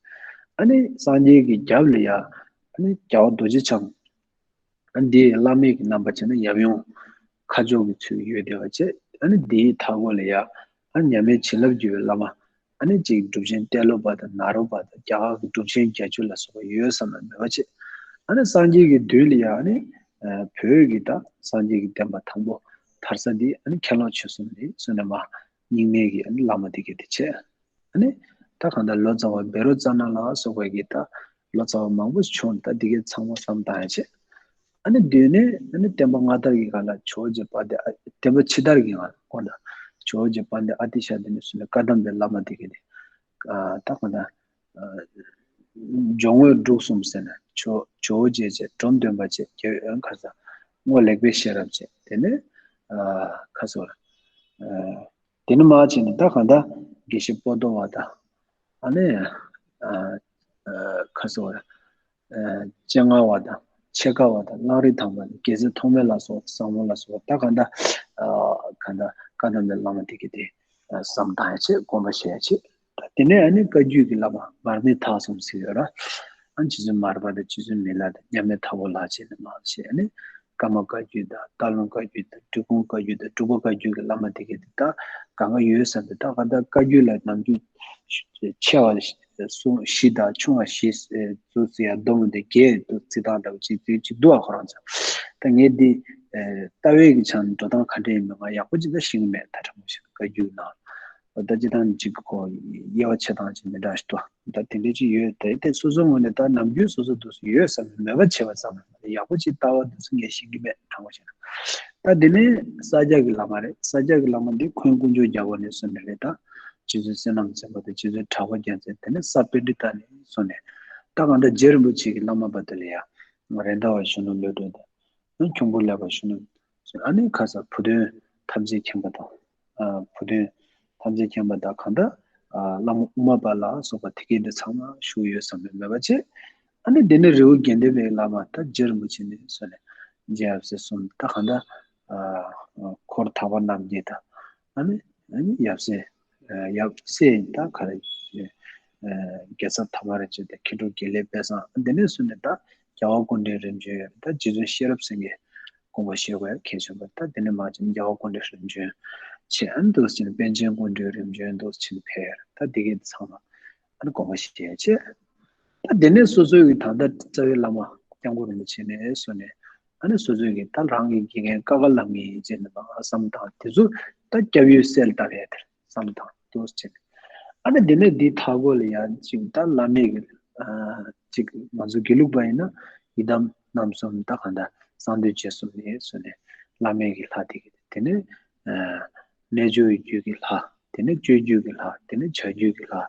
ཨ་ནི་སངས་རྒྱས་ཀྱི་རྒྱབ་ལ་ཡ་ཨ་ནི་རྒྱལ་བ་རྡོ་རྗེ་འཆང་། ཨ་ནི་དེའི་བླ་མེད་ཀྱི་རྣམ་པ་བྱས་ན་ཡབ་ཡུམ་ཁ་མཆོག་གི་ཚུལ་ཡོད་བསྡད་པ་བྱས། ཨ་ནི་དེའི་མཐའ་སྐོར་ལ་ཡ་ཨ་ནི་མཉམ་མེད་བྱིན་རླབས་བརྒྱུད་པའི་བླ་མ། ཨ་ནི་གཅིག་གྲུབ་ཆེན་ཏེ་ལོ་པ་དང་ནཱ་རོ་པ་དང་རྒྱ་གར་གྱི་གྲུབ་ཆེན་བརྒྱད་ཅུ་ལ་སོགས་པ་ཡོད་བསམ་ན་མེད་པ་བྱས། ཨ་ནི་སངས་རྒྱས་ཀྱི་མདུན་ལ་ཡ་ཨ་ནི་བོད་ཀྱི་ད་སངས་རྒྱས་ཀྱི་བསྟན་པ་དང་པོ་དར་ས་འདི་ཨ་ནི་མཁན་སློབ་ཆོས་གསུམ་ནས་བཟུང་ནས་མ་རྙིང་མའི་གི་ཨ་ནི་བླ་མ་དེ་གའི་དེ་བྱས། ཨ་ནི་ད་གང་ལྟར་ལོ་ཙཱ་བ་བཻ་རོ་ཙ་ན་ལ་སོགས་པའི་གི་ད་ལོ་ཙཱ་བ་མང་པོ་བྱུང་། ད་འདི་གའི་ཚང་མ་བསམ་བཏང་ཡ་བྱས། ཨ་ནི་མདུན་ནས་ཨ་ནི་བསྟན་པ་སྔ་དར་གྱི་སྒང་ལ་ཇོ་བོ་རྗེ་དཔལ་ལྡན་ཨ། བསྟན་པ་ཕྱི་དར་གྱི་སྒང་ལ་དགོངས་དག་ཇོ་བོ་རྗེ་དཔལ་ལྡན་ཨ་ཏི་ཤ་དེ་ནས་བཟུང་ནས་བཀའ་གདམས་པའི་བླ་མ་དེ་གའི་དེ། ཨ་ད་གང་ལྟར་ཨ་ཇོ་དངོས་འབྲུག་གསུམ་ཟེར་ནས་ཇོ་ཇོ་བོ་རྗེ་བྱས། འབྲོམ་སྟོན་པ་བྱས། རྒྱལ་བའི་ཨོན་ཁ་ས་རྔོག་ལེགས་པའི་ཤེས་རབ་བྱས། དེ་ནས་ཨ་ཁ་སོ་ཨ། དེ་ནས་མར་བྱས་ནས་ད་གང་ལྟར་དགེ་བཤེས་པོ་ཏོ་བ་དང་། ཨ་ནི་ཨ་ཨ་ཁ་སོ་ཨ་སྤྱན་སྔ་བ་དང་ཕྱེད་ཀ་བ་དང་གླང་རི་ཐང་པ་དང་རྒྱལ་སྲས་ཐོགས་མེད་ལ་སོགས་ཟབ་མོ་ལ་སོགས་པ། ད་གང་ལྟར་ཨ་གང་ལྟར་བཀའ་གདམས་པའི་བླ་མ་དེ་གའི་དེ་ཨ་བསམ་བཏང་ཡ་བྱས། དགོངས་པ་བཞེས་ཡ་བྱས། ད་དེ་ནས་ཨ་ནི་བཀའ་བརྒྱུད་ཀྱི་བླ་མ་མར་མི་ཐ་གསུམ་ཟེར་ཡོད་ར། ཨ་རྗེ་བཙུན་མར་པ་དང་རྗེ་བཙུན་མི་ལ་དང་མཉམ་མེད་དྭགས་པོ་ལ་བྱས་ནས་མར་བྱས། ཨ་ནི་ཀརྨ་བཀའ་བརྒྱུད་དང་སྟག་ལུང་བཀའ་བརྒྱུད་དང་འབྲི་གུང་བཀའ་བརྒྱུད་དང་འབྲུག་པ་བཀའ་བརྒྱུད་ཀྱི་བླ་མ་དེ་གའི་དེ་ད་གང་ག་ཡོད་བསམ་པའི། ད་གང་ལྟར་བཀའ་བརྒྱུད་ལ་ནམ་རྒྱུན་ཆེ་བ་གསུམ་བཞི་དང་ཆུང་བ་བཞི་ཟེར་ཚུལ་ཟེར་ཡ་སྡོམ་པ་དེ་བརྒྱད་དུ་བརྩི་སྟངས་འདྲ་བོ་ཅིག་དེ་ཅིག་འདུག་ཨ། ཁོ་རང་ཚོ་ད་ངས་འདི་ཨེ་ལྟ་བའི་གི་ཆ་ནས་འགྲོ་སྟངས་ག་འདྲ་ཡིན་མིན་ང་ཡག་པོ་ཅིག་ད་ཤེས་ཀྱི་མེད། ད་དྲང་པོ་བཤད་ན་བཀའ་བརྒྱུད་ནང་ད་སྤྱིར་བཏང་ཅིག་གོ་དབྱེ་བ་ཕྱེ་སྟངས་ཅིག་མི་འདྲ་ཞིག་འདུག་ད་དེ་འདྲ་ཅིག་ཡོད་དེ། དེ་སོ་སོའི་ངོས་ནས་ད་ནམ་རྒྱུན་སོ་སོ་འདུག་སེ་ཡོད་བསམ་ནས་མོས་པ་བྱས་པ་ཙམ་ལས་ཡག་པོ་ཅིག་ལྟ་བ་འདུག་སེ་ངས་ཤེས་ཀྱི་མེད། དྲང་པོ་བཤད་ན། ད་དེ་ནས་ས་སྐྱ་གི་བླ་མ་རེད། ས་སྐྱ་གི་བླ་མ་འདི་འཁོན་དཀོན་མཆོག་རྒྱལ་པོ་ནས་བཟུང་ནས་རེད། ད་རྗེ་བཙུན་བསོད་ནམས་བརྩོན་པ་དང་རྗེ་བཙུན་གྲགས་པ་རྒྱལ་མཚན། དེ་ནས་ས་པཎྜི་ཏ་ནས་བཟུང་ནས་ད་གང་ལྟར་རྗེ་རིན་པོ་ཆེ་གི་བླ་མ་པ་དེ་ལ་ཡ་རེད་མདའ་བ་གཞོན་ནུ་བློ་གྲོས་དང་། ཁྱུང་པོ་ཀླད་པ་གཞོན་ནུ། ཨ་ནི་ཁ་ས་བུ་སྟོན་ཐམས་ཅད་མཁྱེན་པ་དང་། ཨ་བུ་སྟོན་ཐམས་ཅད་མཁྱེན་པ་དང་། གང་ལྟར་ཨ་བླ་མ་དབུ་མ་པ་ལ་སོགས་པ་དེ་གའི་འདི་ཚང་མ་བཞུགས་ཡོད་བསམ་པའི་མོས་པ་བྱས། ཨ་ནི་དེ་ནས་རི་བོ་དགེ་ལྡན་པའི་བླ་མ་ད་རྗེ་རིན་པོ་ཆེ་ནས་བཟུང་ནས་རྗེ་ཡབ་སྲས་གསུམ། ད་གང་ལྟར་ཨ་འཁོར་དག་པ་རྣམ་བསྒྱིངས་དང་། ཨ་ནི་ཨ་ནི་ཡབ་སྲས་ཨ་ཡབ་སྲས་ད་ག་རེ་ཨ་དགེ་ཚབ་ཐ་མ་རེ་བྱས་ཏེ་མཁས་གྲུབ་དགེ་ལེགས་དཔལ་བཟང་། དེ་ནས་བཟུང་ནས་ད་རྒྱལ་བ་སྐུ་ཕྲེང་རིམ་བྱོན་ཡོད། ད་རྗེ་བཙུན་ཤེས་རབ་སེང་གེ་དགོངས་པ་བཞེས་དགོས་ཡ་གལ་ཆེན་པོ། ད་དེ་ནས་མར་ཕྱིན་རྒྱལ་བ་སྐུ་ཕྲེང་རིམ་བྱོན་བྱས། ཨ་ནི་འདུག་སེ་བྱས་ནས་པཎ་ཆེན་སྐུ་ཕྲེང་རིམ་བྱོན་འདུག་སེ་བྱས་ནས་ཕེབས་ཡ། ད་དེ་གའི་ཚང་མ་ཨ་ནི་དགོངས་པ་བཞེས་བྱས། ད་དེ་ནས་སོ་སོའི་གི་ད་ལྟ་རྩ་བའི་བླ་མ་སྐྱབས་མགོན་རིན་པོ་ཆེ་ནས་བཟུང་ནས་ཨ་ནི་སོ་སོའི་གི་ད་རང་གི་དགེ་རྒན་ཀ་ཁ་བླ་མ་ཡིན་ཅེས་ནས་མར་བསམ་བཏང་། དེ་ཚོ་ད་སྐྱབས་ཡུལ་གསལ་བཏབ་ཡ་དེར་བསམ་བཏང་འདུག་སེ་བྱས་ནས། ཨ་ནི་དེ་ནས་འདིའི་མཐའ་སྐོར་ལ་ཡང་ཅིག་ད་བླ་མེད་ཀྱི་ཨ་ཅིག་ང་ཚོ་དགེ་ལུགས་པ་ཡིན་ན་ཡི་དམ་རྣམ་གསུམ། ད་གང་ལྟར་གསང་འདུས་རྗེ་གསུམ་ནས་བཟུང་ནས་བླ་མེད་ཀྱི་ལྷ་དེ་གི་དེ་ནས་ཨ་རྣལ་འབྱོར་བའི་རྒྱུད་ཀྱི་ལྷ། དེ་ནས་སྤྱོད་རྒྱུད་ཀྱི་ལྷ། དེ་ནས་བྱ་རྒྱུད་ཀྱི་ལྷ།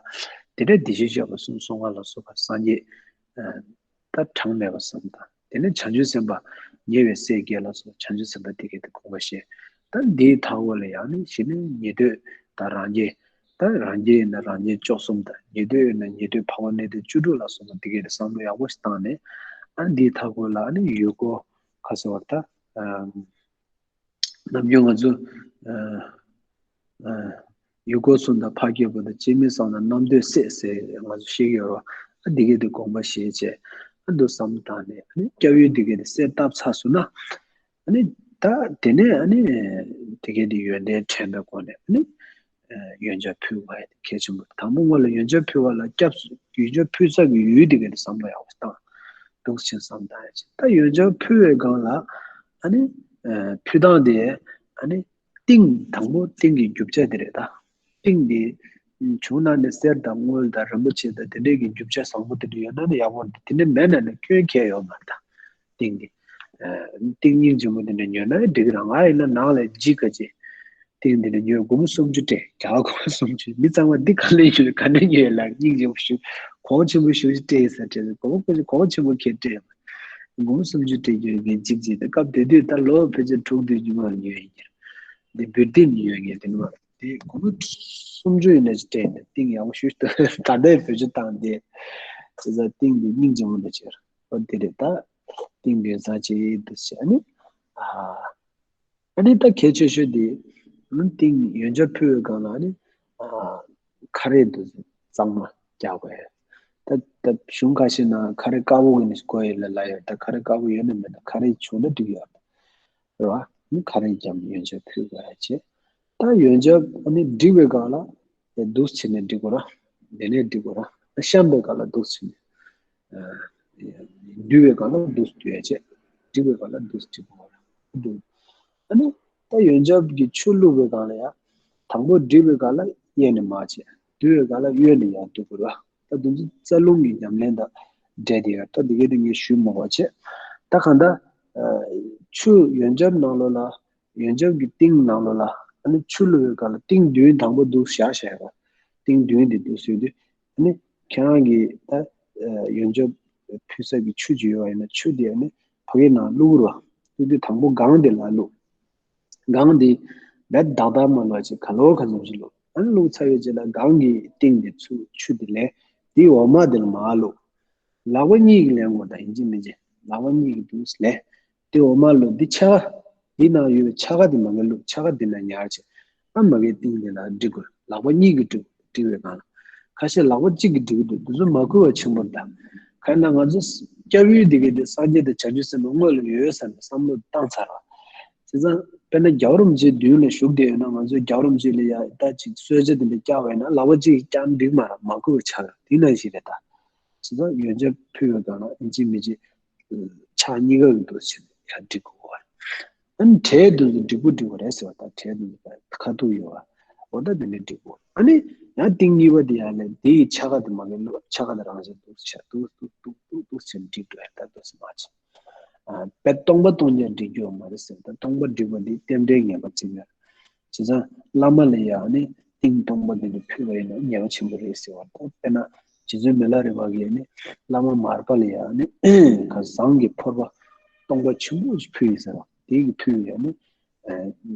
དེ་ནས་བདེ་གཤེགས་སྐྱོབ་པ་གསུམ་གསུང་ངག་ལ་སོགས་པ་སངས་རྒྱས་ཨ་ད་གྲངས་མེད་པ་གསུམ་དང་། དེ་ནས་བྱང་ཆུབ་སེམས་དཔའ་ཉེ་བའི་སྲས་བརྒྱད་ལ་སོགས་བྱང་ཆུབ་སེམས་དཔའ་དེ་གའི་དེ་དགོངས་པ་བཞེས། ད་འདིའི་མཐའ་འཁོར་ལ་ཡང་ནི་གཞི་ནས་ཉན་ཐོས་དང་རང་རྒྱལ། ད་རང་རྒྱལ་ཡིན་ན་རང་རྒྱལ་བཅུ་གསུམ་དང་། ཉན་ཐོས་ཡིན་ན་ཉན་ཐོས་འཕགས་པ་གནས་བརྟན་བཅུ་དྲུག་ལ་སོགས་པ་དེ་གའི་དེ་བསམ་བློ་ཡག་པོ་ཞིག་བཏང་ནས། ཨ་འདིའི་མཐའ་འཁོར་ལ་ཨ་ནི་ཡུལ་སྐོར་ཁ་སོ་བར་ད་ཨ་ནམ་རྒྱུན་ང་ཚོ་ཨ་ཨ་ཡུལ་སྐོར་གསུམ་དང་འཕགས་སྐྱེས་པོ་དང་སྤྱན་མི་བཟང་དང་རྣམ་ཐོས་སྲས་ཟེར་ང་ཚོ་ཤེས་ཀྱི་ཡོད་རེད་བ། ཨ་འདི་གའི་དེ་དགོངས་པ་བཞེས་བྱས་ཨ་འདུག་བསམ་བཏང་ནས། ཨ་ནི་སྐྱབས་ཡུལ་འདི་གའི་དེ་གསལ་བཏབ་ཚར་སོང་ན། ཨ་ནི་ད་དེ་ནས་ཨ་ནི་དེ་གའི་དེ་ཡོན་ཏན་དྲན་པའི་སྒོ་ནས་ཨ་ནི་ཨ་ཡོན་ཆབ་ཕུལ་བ་ཡི་གལ་ཆེན་པོ། དང་པོ་སྔོན་ལ་ཡོན་ཆབ་ཕུལ་བ་ལ་སྐྱབས་སུ་ཡོན་ཆབ་ཕུལ་ས་གི་ཡུལ་དེ་གའི་དེ་བསམ་བློ་ཡག་པོ་བཏང་འདུག་ཕྱིན་བསམ་བཏང་ཡ་ཅིག་ད་ཡོན་ཆབ་ཕུལ་བའི་སྒང་ལ་ཨ་ནི་ཨ་ཕུལ་སྟངས་དེ་ཨ་ནི་ཏིང་། དང་པོ་ཏིང་གི་རྒྱུ་ཆ་དེ་རེད་ད། ཏིང་འདི་བྱུང་ན་ནི་གསེར་དང་དངུལ་དང་རིན་པོ་ཆེ་དང་དེ་འདྲས་ཀྱི་རྒྱུ་ཆ་བཟང་པོ་དེ་འདྲ་ཡོད་ན་ནི་ཡག་པོ་རེད། དེ་འདྲ་མེད་ན་ནི་སྐྱོན་གང་ཡང་ཡོད་མ་རེད་ད། ཏིང་འདི་ཨ་ཏིང་སྙིང་རྗེ་མོ་དེ་འདྲ་ཉོས་ན་འགྲིག་གི་རེད། ང་ཡིན་ན་ནང་ལ་ལྗིད་ག་ཅིག་ཏིང་འདི་ནས་ཉོས། སྒོར་མོ་སུམ་ཅུ་སྤྲད། རྒྱ་གར་སྒོར་མོ་སུམ་ཅུ། མི་ཚང་མ་འདི་ག་ལས་ཉོས། ག་ནས་ཉོས་ལ། སྙིང་རྗེ་པོ་ཞུ། གོང་ཆེན་པོ་ཞུ་ཞིག་སྤྲད་ཡིན་ས་སྤྲད། སྒོར་མོ་ཁོ་ཚོ་གོང་ཆེན་པོ་ཁྱེར་སྤྲད་ཡོད་མ། སྒོར་མོ་སུམ་ཅུ་སྤྲད་ཉོས་མཁན་གཅིག་གཅིག་ད་སྐབས་དེ་དུས་ད་ལོ་ཕལ་ཆེར་དྲུག་བདུན་ཉི་མ་ཉོས་ཡིན་གྱི། འདི་བིར་ཏིན་ཉོས་མཁན་དེ་ནི་མ་རེད། དེ་སྒོར་མོ་སུམ་ཅུ་ཡིན་ན་ཅིག་སྤྲད་ནས་ཏིང་ཡག་པོ་ཞུ་ཞིག་ད་ལྟའི་བེད་སྤྱོད་བཏང་དེ་ཙི་ཙ་ཏིང་འདི་སྙིང་རྗེ་མོ་འདྲ་ཅིག་རེད། འོ་དེ་རེད། ད་ཏིང་འདི་ས་ཆེ་འདུག་ཟེར། ཨ་ནི་ཨ། ཨ་ནི་ད་གལ་ཆེ་ཤོས་དེ་ཨ་ནི་ཏིང་ཡོན་ཆབ་ཕུལ་བའི་སྒང་ལ་ཨ་ནི་ཨ། ཁ་རས་དེ་གཙང་མ་རྒྱག་དགོས། ད་ད་གཞུང་ཁ་ཤས་ན་ཁ་རས་དཀར་པོ་གི་ནི་དགོས་ཡོད་ལ་ལ་ཡོད། ད་ཁ་རས་དཀར་པོ་ཡོད་ན་མེད་ན་ཁ་རས་བྱུང་ན་འགྲིག་ཡོད་རེད་བ། ཨ་ནི་ཁ་རས་བརྒྱབ་ཡོན་ཆབ་ཕུལ་དགོས་ཡ་བྱེད། ད་ཡོན་ཆབ་ཨ་ནི་སྒྲིག་པའི་སྒང་ལ་འདུག་བྱས་ནས་སྒྲིག་དགོས་ར། དེ་ནས་སྒྲིག་དགོས་ར། བཤམས་པའི་སྒང་ལ་འདུག་བྱས་ནས། ཨ། འདུས་པའི་སྒང་ལ་འདུག་འདུས་ཡ་བྱེད། སྒྲིག་པའི་སྒང་ལ་འདུག་སྒྲིག་དགོས་ར། འདུག་ཨ་ནི་ད་ཡོན་ཆབ་ཀྱི་ཆུ་བླུགས་པའི་སྒང་ལ་ཡ། དང་པོ་སྒྲིག་པའི་སྒང་ལ་གཡས་ནས་མར་བྱེད། འདུས་པའི་སྒང་ལ་གཡོན་ནས་ཡར་འདུག་དགོས་ར། ད་དེ་ཚོ་རྩ་རླུང་གི་ཉམས་ལེན་དང་འབྲེལ་ཏེ་ཡོད། ད་དེ་གའི་དེ་ངས་ཞུས་མ་དགོས་བྱས། ད་གང་ལྟར་ཨ། ཆུ་ཡོན་ཆབ་ནང་ལོགས་ལ། ཡོན་ཆབ་ཀྱི་ཏིང་ནང་ལོགས་ལ་ཨ་ནི་ཆུ་བླུགས་པའི་སྐབས་ལ་ཏིང་མདུན་དང་པོ་འདུག་བཞག་བཞག་ཡོད་པ། ཏིང་མདུན་དེ་འདུག་བཟོས་དུས་ཨ་ནི་ཁྱེད་རང་གིས་ད་ཡོན་ཆབ་ཕུལ་ས་ཀྱི་ཆུ་ཅིག་ཡོད་པ་ཡིན་ན་ཆུ་དེ་ཨ་ནི་ཕ་གིའི་ནང་བླུགས་རོགས། བླུགས་དུས་དང་པོ་སྒང་དེ་ལ་བླུགས། སྒང་དེ་རྦད་དག་དག་མ་བླུགས་བྱས་ག་ལོ་ག་ཙམ་ཞིག་བླུགས། ཨ་ནི་བླུགས་ཚར་བའི་རྗེས་ལ་སྒང་གི་ཏིང་དེ་ཚུར་ཆུ་དེ་ལེན། དེའི་འོ་མ་དེ་ལ་མར་བླུགས། ལག་པ་གཉིས་ཀྱིས་ལེན་དགོས། ད་ཡིན་གཅིག་མིན་གཅིག་ལག་པ་གཉིས་ཀྱིས་འདུག་ལེན། དེ་འོ་མ་བླུགས། འདི་ཕྱེད་ཀ། འདི་ནང་ཡོད་པའི་ཕྱེད་ཀ་དེ་མ་གི་བླུགས། ཕྱེད་ཀ་འདི་ནང་ཉར་བྱས། ཨ་མ་གི་ཏིང་དེ་ལ་སྒྲིག་དགོས། ལག་པ་གཉིས་ཀྱིས་སྒྲིག་སྒྲིག་པའི་སྒང་ལ། ཁ་ཤས་ལག་པ་གཅིག་གིས་སྒྲིག་གི་འདུག་དེ་ཚོ་མ་བསྐུལ་བ་ཆེན་པོ་དང་། གང་ན་ང་ཚོ་སྐྱབས་ཡུལ་འདི་གའི་དེ་སངས་རྒྱས་དང་བྱང་ཆུབ་སེམས་དཔའ་དངོས་ལ་ཡོད་བསམ་པའི་བསམ་བློ་བཏང་ཚར་བ། བྱས་ཙང་དཔེར་ན་རྒྱལ་བ་རིན་པོ་ཆེའི་མདུན་ལ་བཞུགས་བསྡད་ཡོད་ན་ང་ཚོས་རྒྱལ་བ་རིན་པོ་ཆེ་ལ་ཡ་ད་ཅིག་གསོལ་ཇ་དེ་འདྲ་བཀྱག་པ་ཡིན་ན་ལག་པ་གཅིག་གིས་བཀྱག་འགྲིག་མ་རེད། མ་བསྐུལ་བ་ཆགས་ཡོད། དེ་ནང་བཞིན་རེད་ད། བྱས་ཙང་ཡོན་ཆབ་ཕུལ་བའི་སྒང་ལ་ཡིན་གཅིག་མིན་གཅིག་ཕྱག་གཉིས་ཀ་གི་འདུག་བྱས་ནས་ཡར་སྒྲིག་དགོས་པ། ཨ་ནི་གྲལ་དེ་ཚོ་སྒྲིག་པོ་སྒྲིག་པོ་རེད་ཟེར་བ་དང་གྲལ་དེ་ཚོ་ཁ་ཐུག་ཡོད་པ། འོ་ད་དེ་འདྲ་སྒྲིག་དགོས། ཨ་ནི་ཡང་ཏིང་གཉིས་པ་དེ་ཡར་ལེན། དེ་ཡི་ཕྱེད་ཀ་དེ་མ་གི་བླུགས། ཕྱེད་ཀ་དེ་རང་བཞིན་འདུག་བྱས་འདུག་འདུག་འདུག་འདུག་འདུག་བྱས་ནས་སྒྲིག་འགྲོ་ཡ། ད་འདུག་སེ་མ་བྱེད། ཨ། དཔེ་སྟོང་པ་སྟོང་རྐྱང་སྒྲིག་རྒྱུ་ཡོད་མ་རེད་ཟེར། ད་སྟོང་པ་སྒྲིག་པ་འདི་རྟེན་འབྲེལ་ངེས་པ་ཅིག་ཡོད། བྱས་ཙང་བླ་མ་ལ་ཡང་ནི་ཏིང་སྟོང་པ་འདི་འདྲ་ཕུལ་བ་ཡིན་ན་ངེས་པ་ཆེན་པོ་རེད་ཟེར་བ་དང་། དཔེར་ན་རྗེ་བཙུན་མི་ལ་རས་པ་གིས་ནི་བླ་མ་མར་པ་ལ་ཡང་ནི་ཁ་ཟངས་ཀྱི་ཕོར་པ་སྟོང་པ་ཆེན་པོ་ཞིག་ཕུལ་ཡིན་ཟེར་བ། དེ་གི་ཕུལ་ཡང་ནི་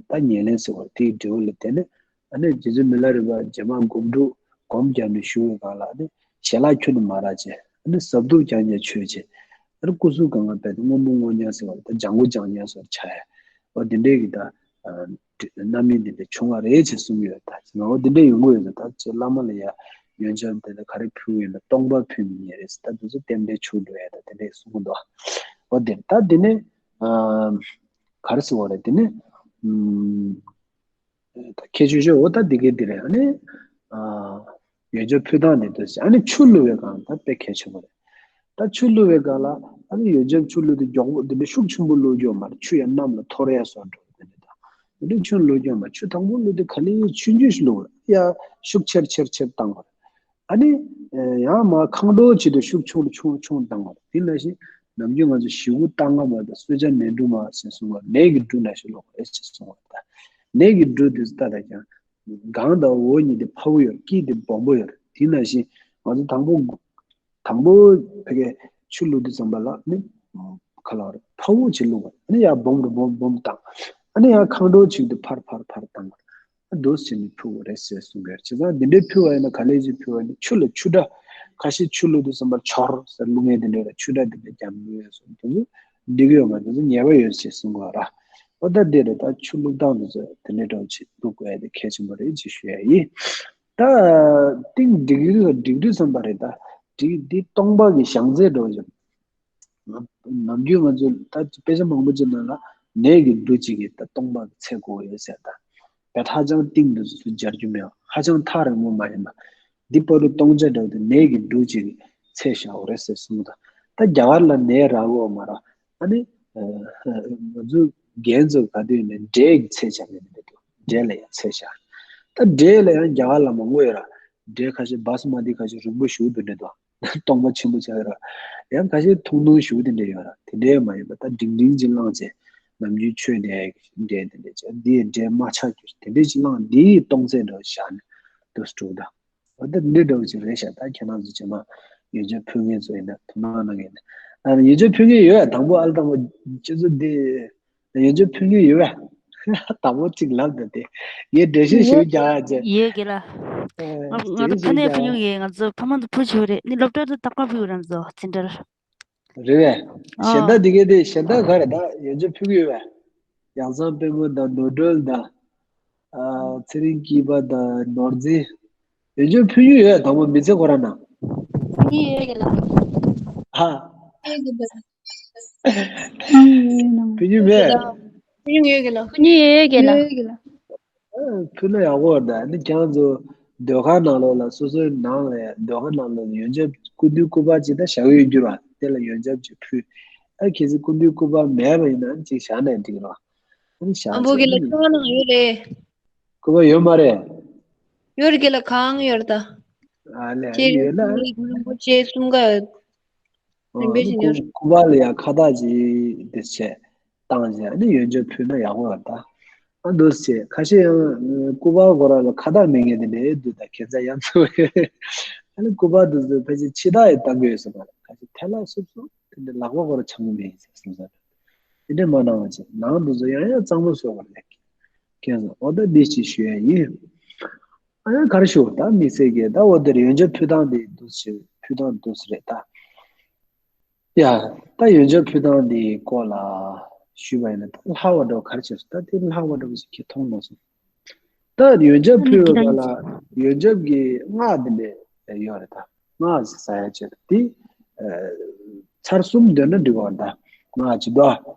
ད་ཉེར་ལེན་ཟེར་བ་དེའི་འབྲས་བུ་ལ་བརྟེན་ནས། ཨ་ནི་རྗེ་བཙུན་མི་ལ་རས་པ་རྗེས་མ་སྒོམ་སྒྲུབ་སྒོམ་རྒྱག་ནས་བཞུགས་པའི་སྒང་ལ་ནི་ཞལ་ལག་ཁྱོན་ནས་མ་རག་བྱས། ཨ་ནི་ཟབ་གཏུབ་རྐྱང་རྐྱང་མཆོད་བྱས། ཨ་ནི་སྐུ་གཟུགས་གང་ག་དཔེ་དེ་སྔོན་པོ་སྔོ་ཉག་ཟེར་བ་ད་ལྗང་གུ་ལྗང་ཉག་སོགས་ཆགས་ཡ། འོ་དེ་འདྲའི་གི་ད་རྣམ་སྨིན་དེ་འདྲ་བྱུང་བ་རེད་ཅེས་གསུངས་ཡོད། ད་ཅི་ན་འོ་དེ་འདྲའི་ཡོང་གི་ཡོད་ད། ད་ཅི་བླ་མ་ལ་ཡ་ཡོན་ཆབ་དེ་ལ་ག་རེ་ཕུལ་ཡོད་ན་སྟོང་པ་ཕུལ་མི་ཉན་རེད་ཟེར། ད་དེ་ཚོ་རྟེན་འབྲེལ་འཆུག་འགྲོ་ཡ་ད་དེ་འདྲས་གསུངས་འདུག་འོ་དེ་ད་དེ་ནས་ག་རེ་ཟེར་བ་རེད། དེ་ནས་ཨམ། ད་ཁྱད་ཆོས་ཤོད། འོ་ད་འདི་གའི་འདི་རེད། ཨ་ནི་ཨ། ཡོན་ཆབ་ཕུལ་སྟངས་འདི་འདྲ་ཟེར། ཨ་ནི་ཆུ་བླུགས་པའི་སྒང་ད་དཔེ་གལ་ཆེན་པོ་རེད། ད་ཆུ་བླུགས་པའི་སྒང་ལ་ཨ་ནི་ཡོན་ཆབ་ཆུ་བླུགས་དུས་མགྱོགས་པོ་འདི་འདྲ་ཤུགས་ཆེན་པོ་བླུགས་རྒྱུ་མ་རེད། ཆུ་ཡང་གནམ་ལ་འཐོར་ཡ་བཟོ་འགྲོ་འདི་འདྲ་ད། འདི་འདྲ་ཆུ་བླུགས་རྒྱུ་མ་ཆུ་དང་པོ་བླུགས་དུས་ག་ལེར་ཆུང་ཆུང་ཞིག་བླུགས་རེད། ཡ་ཤུགས་ཆེར་ཆེར་ཆེར་བཏང་བ་རེད། ཨ་ནི་ཡང་མ་ཁ་འགྲོ་བྱེད་དུས་ཤུགས་ཆུང་རུ་ཆུང་རུ་ཆུང་རུ་བཏང་བ་རེད། དེ་ནང་བཞིན་ནམ་རྒྱུན་ང་ཚོ་ཞེ་དགུ་ལྟ་སྔ་མ་དང་གསོལ་ཇ་ནས་འབྲུ་མ་ཟེར་གསུངས་པ། ནས་ཀྱི་འབྲུ་ནང་བཞིན་ལོག་རེད་ཅེས་གསུངས་པ་དང་། ནས་ཀྱི་འབྲུ་དེ་ལྟ་ད་ཀྱང་སྒང་དང་འོག་གཉིས་དེ་ཕ་བོ་ཡོད། དཀྱིལ་དེ་སྦོམ་པོ་ཡོད། དེ་ནང་བཞིན་ང་ཚོ་དང་པོ་དང་པོ་ཕ་གིའི་ཆུ་བླུགས་དུས་ཙམ་པ་ལ་ནི་ག་ལ་རེད། ཕ་བོ་ཅིག་བླུགས་པ། ཨ་ནི་ཡར་སྦོམ་རུ་སྦོམ་སྦོམ་བཏང་། ཨ་ནི་ཡར་ཁ་འགྲོ་བྱེད་དུས་ཕར་ཕར་ཕར་བཏང་བ། འདུག་སེ་ནི་ཕུལ་བ་རེད་ཟེར་གསུང་གི་རེད། བྱས་ཙང་འདི་འདྲའི་ཕུལ་བ་ཡིན་ན་ག་ལེར་ཅིག་ཕུལ་བ་ནི་ཆུ་ལ་ཆུ་སྒྲ། ཁ་ཤས་ཆུ་བླུགས་དུས་ཙམ་པར་ཆོར་ཟེར་བླུགས་མཁན་དེ་འདྲ་ལ་ཆུ་སྒྲ་དེ་འདྲ་རྒྱག་མི་ཡོད་སོང་དུས་འགྲིག་གི་ཡོད་མ་རེད། དེ་ཚོ་ཉེས་པ་ཡོད་ཅེས་གསུང་གི་ར། འོ་ད་འདི་རེད། ད་ཆུ་བླུགས་སྟངས་དེ་ཚོ་དེ་འདྲ་འདྲ་བོ་ཅིག་བླུགས་དགོས་ཡ་དེ་གལ་ཆེན་པོ་རེད་ཅེས་ཞུ་ཡ་ཡིན། ད་ཏིང་སྒྲིག་དུས་སྒྲིག་དུས་ཙམ་པ་རེད། ད་སྒྲིག་འདི་སྟོང་པ་གི་བཞེངས་ཚད་འདྲ་བོ་ཅིག་ནམ་རྒྱུན་ང་ཚོས་ད་དཔེ་ཆ་མང་པོ་ཅིག་ནང་ལ་ནས་ཀྱི་འབྲུ་གཅིག་གིས་ད་སྟོང་པ་གི་ཚད་བགོས་ཡོད་ཟེར། ད་དཔེ་ཧ་ཅང་གཏིང་དུ་སྦྱར་རྒྱུ་མེད་པ། ཧ་ཅང་ཐག་རིང་པོ་མ་ཡིན་པ། འདི་བར་དུ་སྟོང་ཆ་འདྲ་བོ་དེ་ནས་ཀྱི་འབྲུ་གཅིག་གི་ཚད་བཞག་དགོས་རེད་ཟེར་གསུངས། ད་ད་རྒྱ་གར་ལ་ནས་རག་གི་ཡོད་མ་རེད། ཨ་ནི་ང་ཚོ་རྒན་ཚོ་ག་དུས་ནས་འབྲས་ཀྱི་ཚད་བཞག་གི་འདུག་འབྲས་ལ་ཡང་ཚད་བཞག་ད་འབྲས་ལ་ཡང་རྒྱ་གར་ལ་མང་པོ་ཡོད་ར། འབྲས་ཁ་ཤས་སྦ་སི་མ་ཏི་ཁ་ཤས་རིང་པོ་ཞེ་པོ་འདུག་འདྲ་འདུག་སྟོང་པ་ཆེན་པོ་ཆགས་ཡོད་ར། ཡང་ཁ་ཤས་ཐུང་ཐུང་ཞེ་པོ་དེ་འདྲ་ཡོད་ར། དེ་འདྲའི་མ་ཡིན་པ་ད་འབྲིང་འབྲིང་ཅིག་བླངས་བྱས། ནམ་རྒྱུན་ཆོས་དེ་འདྲ་དེ་འདྲ་བྱས་འདི་འདྲའི་མ་ཆགས་རྒྱུ་དེ་འདྲ་ཅིག་བླངས། འདིའི་སྟོང་ཚད་འདྲ་བོ་བཞག་ནས་འདུག་སེ་འགྲོ་ད། འོ་ད་འདི་འདྲ་བོ་ཅིག་རེད་ཤག་ད་ཁྱེད་རང་ཚོ་རྗེས་མ་ཡོན་ཆབ་ཕུལ་མཁན་ཚོ་ཡིན་ན་ཐུགས་སྣང་གནང་གི་ཡིན་ན། ཨ་ཡོན་ཆབ་ཕུལ་མཁན་ཡོད་ཡ། དང་པོ་ཨ་ལ་དང་པོ་ཁྱེད་ཚོ་འདི་ཡོན་ཆབ་ཕུལ་མཁན་ཡོད་ཡ། དང་པོ་གཅིག་ལབ་ད་དེ། ངས་འགྲེལ་བཤད་ཞུ་རྒྱག་ཡ་བྱས། ཡོད་གི་ལ། ཨ་ང་ང་ཚོ་ཕ་ནས་ཕུལ་མྱོང་ཡོད། ང་ཚོ་ཕ་མ་ཚོ་ཕུལ་ཆོག་རེད། ནི་སློབ་གྲྭ་དུ་རྟག་པར་ཕུལ་རང་ཚོ་འཛིན་གྲྭར། རེད་བས། གཞན་ཨ་དག་འདི་གས་དེ་གཞན་དག་ག་རེ་ད་ཡོན་ཆབ་ཕུལ་གི་ཡོད་བས། ཡང་གསང་དཔལ་མོ་དང་ནོར་སྒྲོལ་དང་། ཨ་ཚེ་རིང་སྐྱིད་པ་དང་ནོར་འཛིན། ཡོན་ཆབ་ཕུལ་གི་ཡོད་ཡ། དང་པོ་མི་ཚེ་ཁོ་རང་ན། ཕུལ་གི་ཡོད་གི་ལ། ཧ། ཕུལ་གི་འདུག་ཕུལ་གི་མེད། ཕུལ་གི་ཡོད་གི་ལ། ཕུལ་གི་ཡོད་གི་ལ། ཕུལ་ན་ཡག་པོ་རེད་ད། ནི་ཁྱེད་རང་ཚོ་སྡོད་ཁང་ནང་ལོགས་ལ་སོ་སོའི་ནང་ལ་ཡ་སྡོད་ཁང་ནང་ལ་ཡོན་ཆབ་སྐུ་མདུན་སྐུ་པར་ཅིག་ད་བཞག་གི་ཡོད་རྒྱུ་ར། དེ་ལ་ཡོན་ཆབ་ཅིག་ཕུལ། ཨ་གལ་སྲིད་སྐུ་མདུན་སྐུ་པར་མེད་པ་ཡིན་ན་ཅིག་བཞག་ནས་འགྲིག་ར། ཨ་ནི་བཞག་ཨ་བོ་གི་ལ་ཚེ་ཁྱོད་ནང་ཡོད་རེད། སྐུ་པར་ཡོད་མ་རེད། ཡོད་རེད་གི་ལ། གང་ཡོད་རེད་ད། ཨ་ལས། ཨ་ཁྱེད་ནི་ཡོད་ན། རིན་པོ་ཆེ་གསུམ་ཀ་ཨ་རིན་པོ་ཆེ་ཉོ། སྐུ་པར་ལ་ཡང་ཁ་བཏགས་ཅིག་དེ་བྱས་བཏང་བྱས། ཨ་ནི་ཡོན་ཆབ་ཕུལ་ན་ཡག་པོ་ཡོད་ད། ཨ་འདུག་སེ་བྱས། ཁ་ཤས་ཡང་སྐུ་པར་ཁོ་རང་ལ་ཁ་བཏགས་མེད་མཁན་དེ་འདྲ་འདུག་ད། ཁྱད་མཚར་ཡང་ཚོ། ཨ་ནི་སྐུ་པར་དེ་ཚོ་ཕལ་ཆེར་ཕྱི་ཐག་ཡང་བཏང་གི་ཡོད་ས་མ་རེད། ཁ་ཤས་ཐལ་ལག་སོབ་སོབ་དེ་འདྲ་ལག་པ་ཁོ་རང་འཆང་གི་མེད་ཟེར་སོང་ས་རེད། དེ་འདྲ་མ་གནང་བ་བྱས། ནང་དེ་ཚོ་ཡང་ཡང་གཙང་མ་བཟོ་དགོས་རེད། ཁྱེད་ཚོ་འོ་ད་འདི་ཅིག་ཞུ་ཡ་ཡིན། ཨ་ཡང་ག་རེ་ཞུ། ད་དམིགས་བསལ་གྱི་ད་འོ་དེར་ཡོན་ཆབ་ཕུལ་སྟངས་དེ་འདུག་སེ་ཕུལ་སྟངས་འདུག་སེ་རེད་ད། ཡ། ད་ཡོན་ཆབ་ཕུལ་སྟངས་དེའི་སྐོར་ལ་ཞུས་པ་ཡིན་ན་ད་ལྷག་པ་འདྲ་བོ་ག་རེ་བྱས་སོང་། ད་དེ་ལྷག་པ་འདྲ་བོ་ཞིག་ཁྱེད་མཐོང་མ་སོང་། ད་ཡོན་ཆབ་ཕུལ་བའི་སྐབས་ལ་ཡོན་ཆབ་ཀྱི་སྔགས་དེ་འདྲ་ཡོད་རེད་ད། སྔགས་ཟེར་ཡ་ཆེད་དུ་དེ་ཚར་གསུམ་འདོན་ན་འགྲིག་པ་རེད་ད། སྔགས་ཀྱི་ད་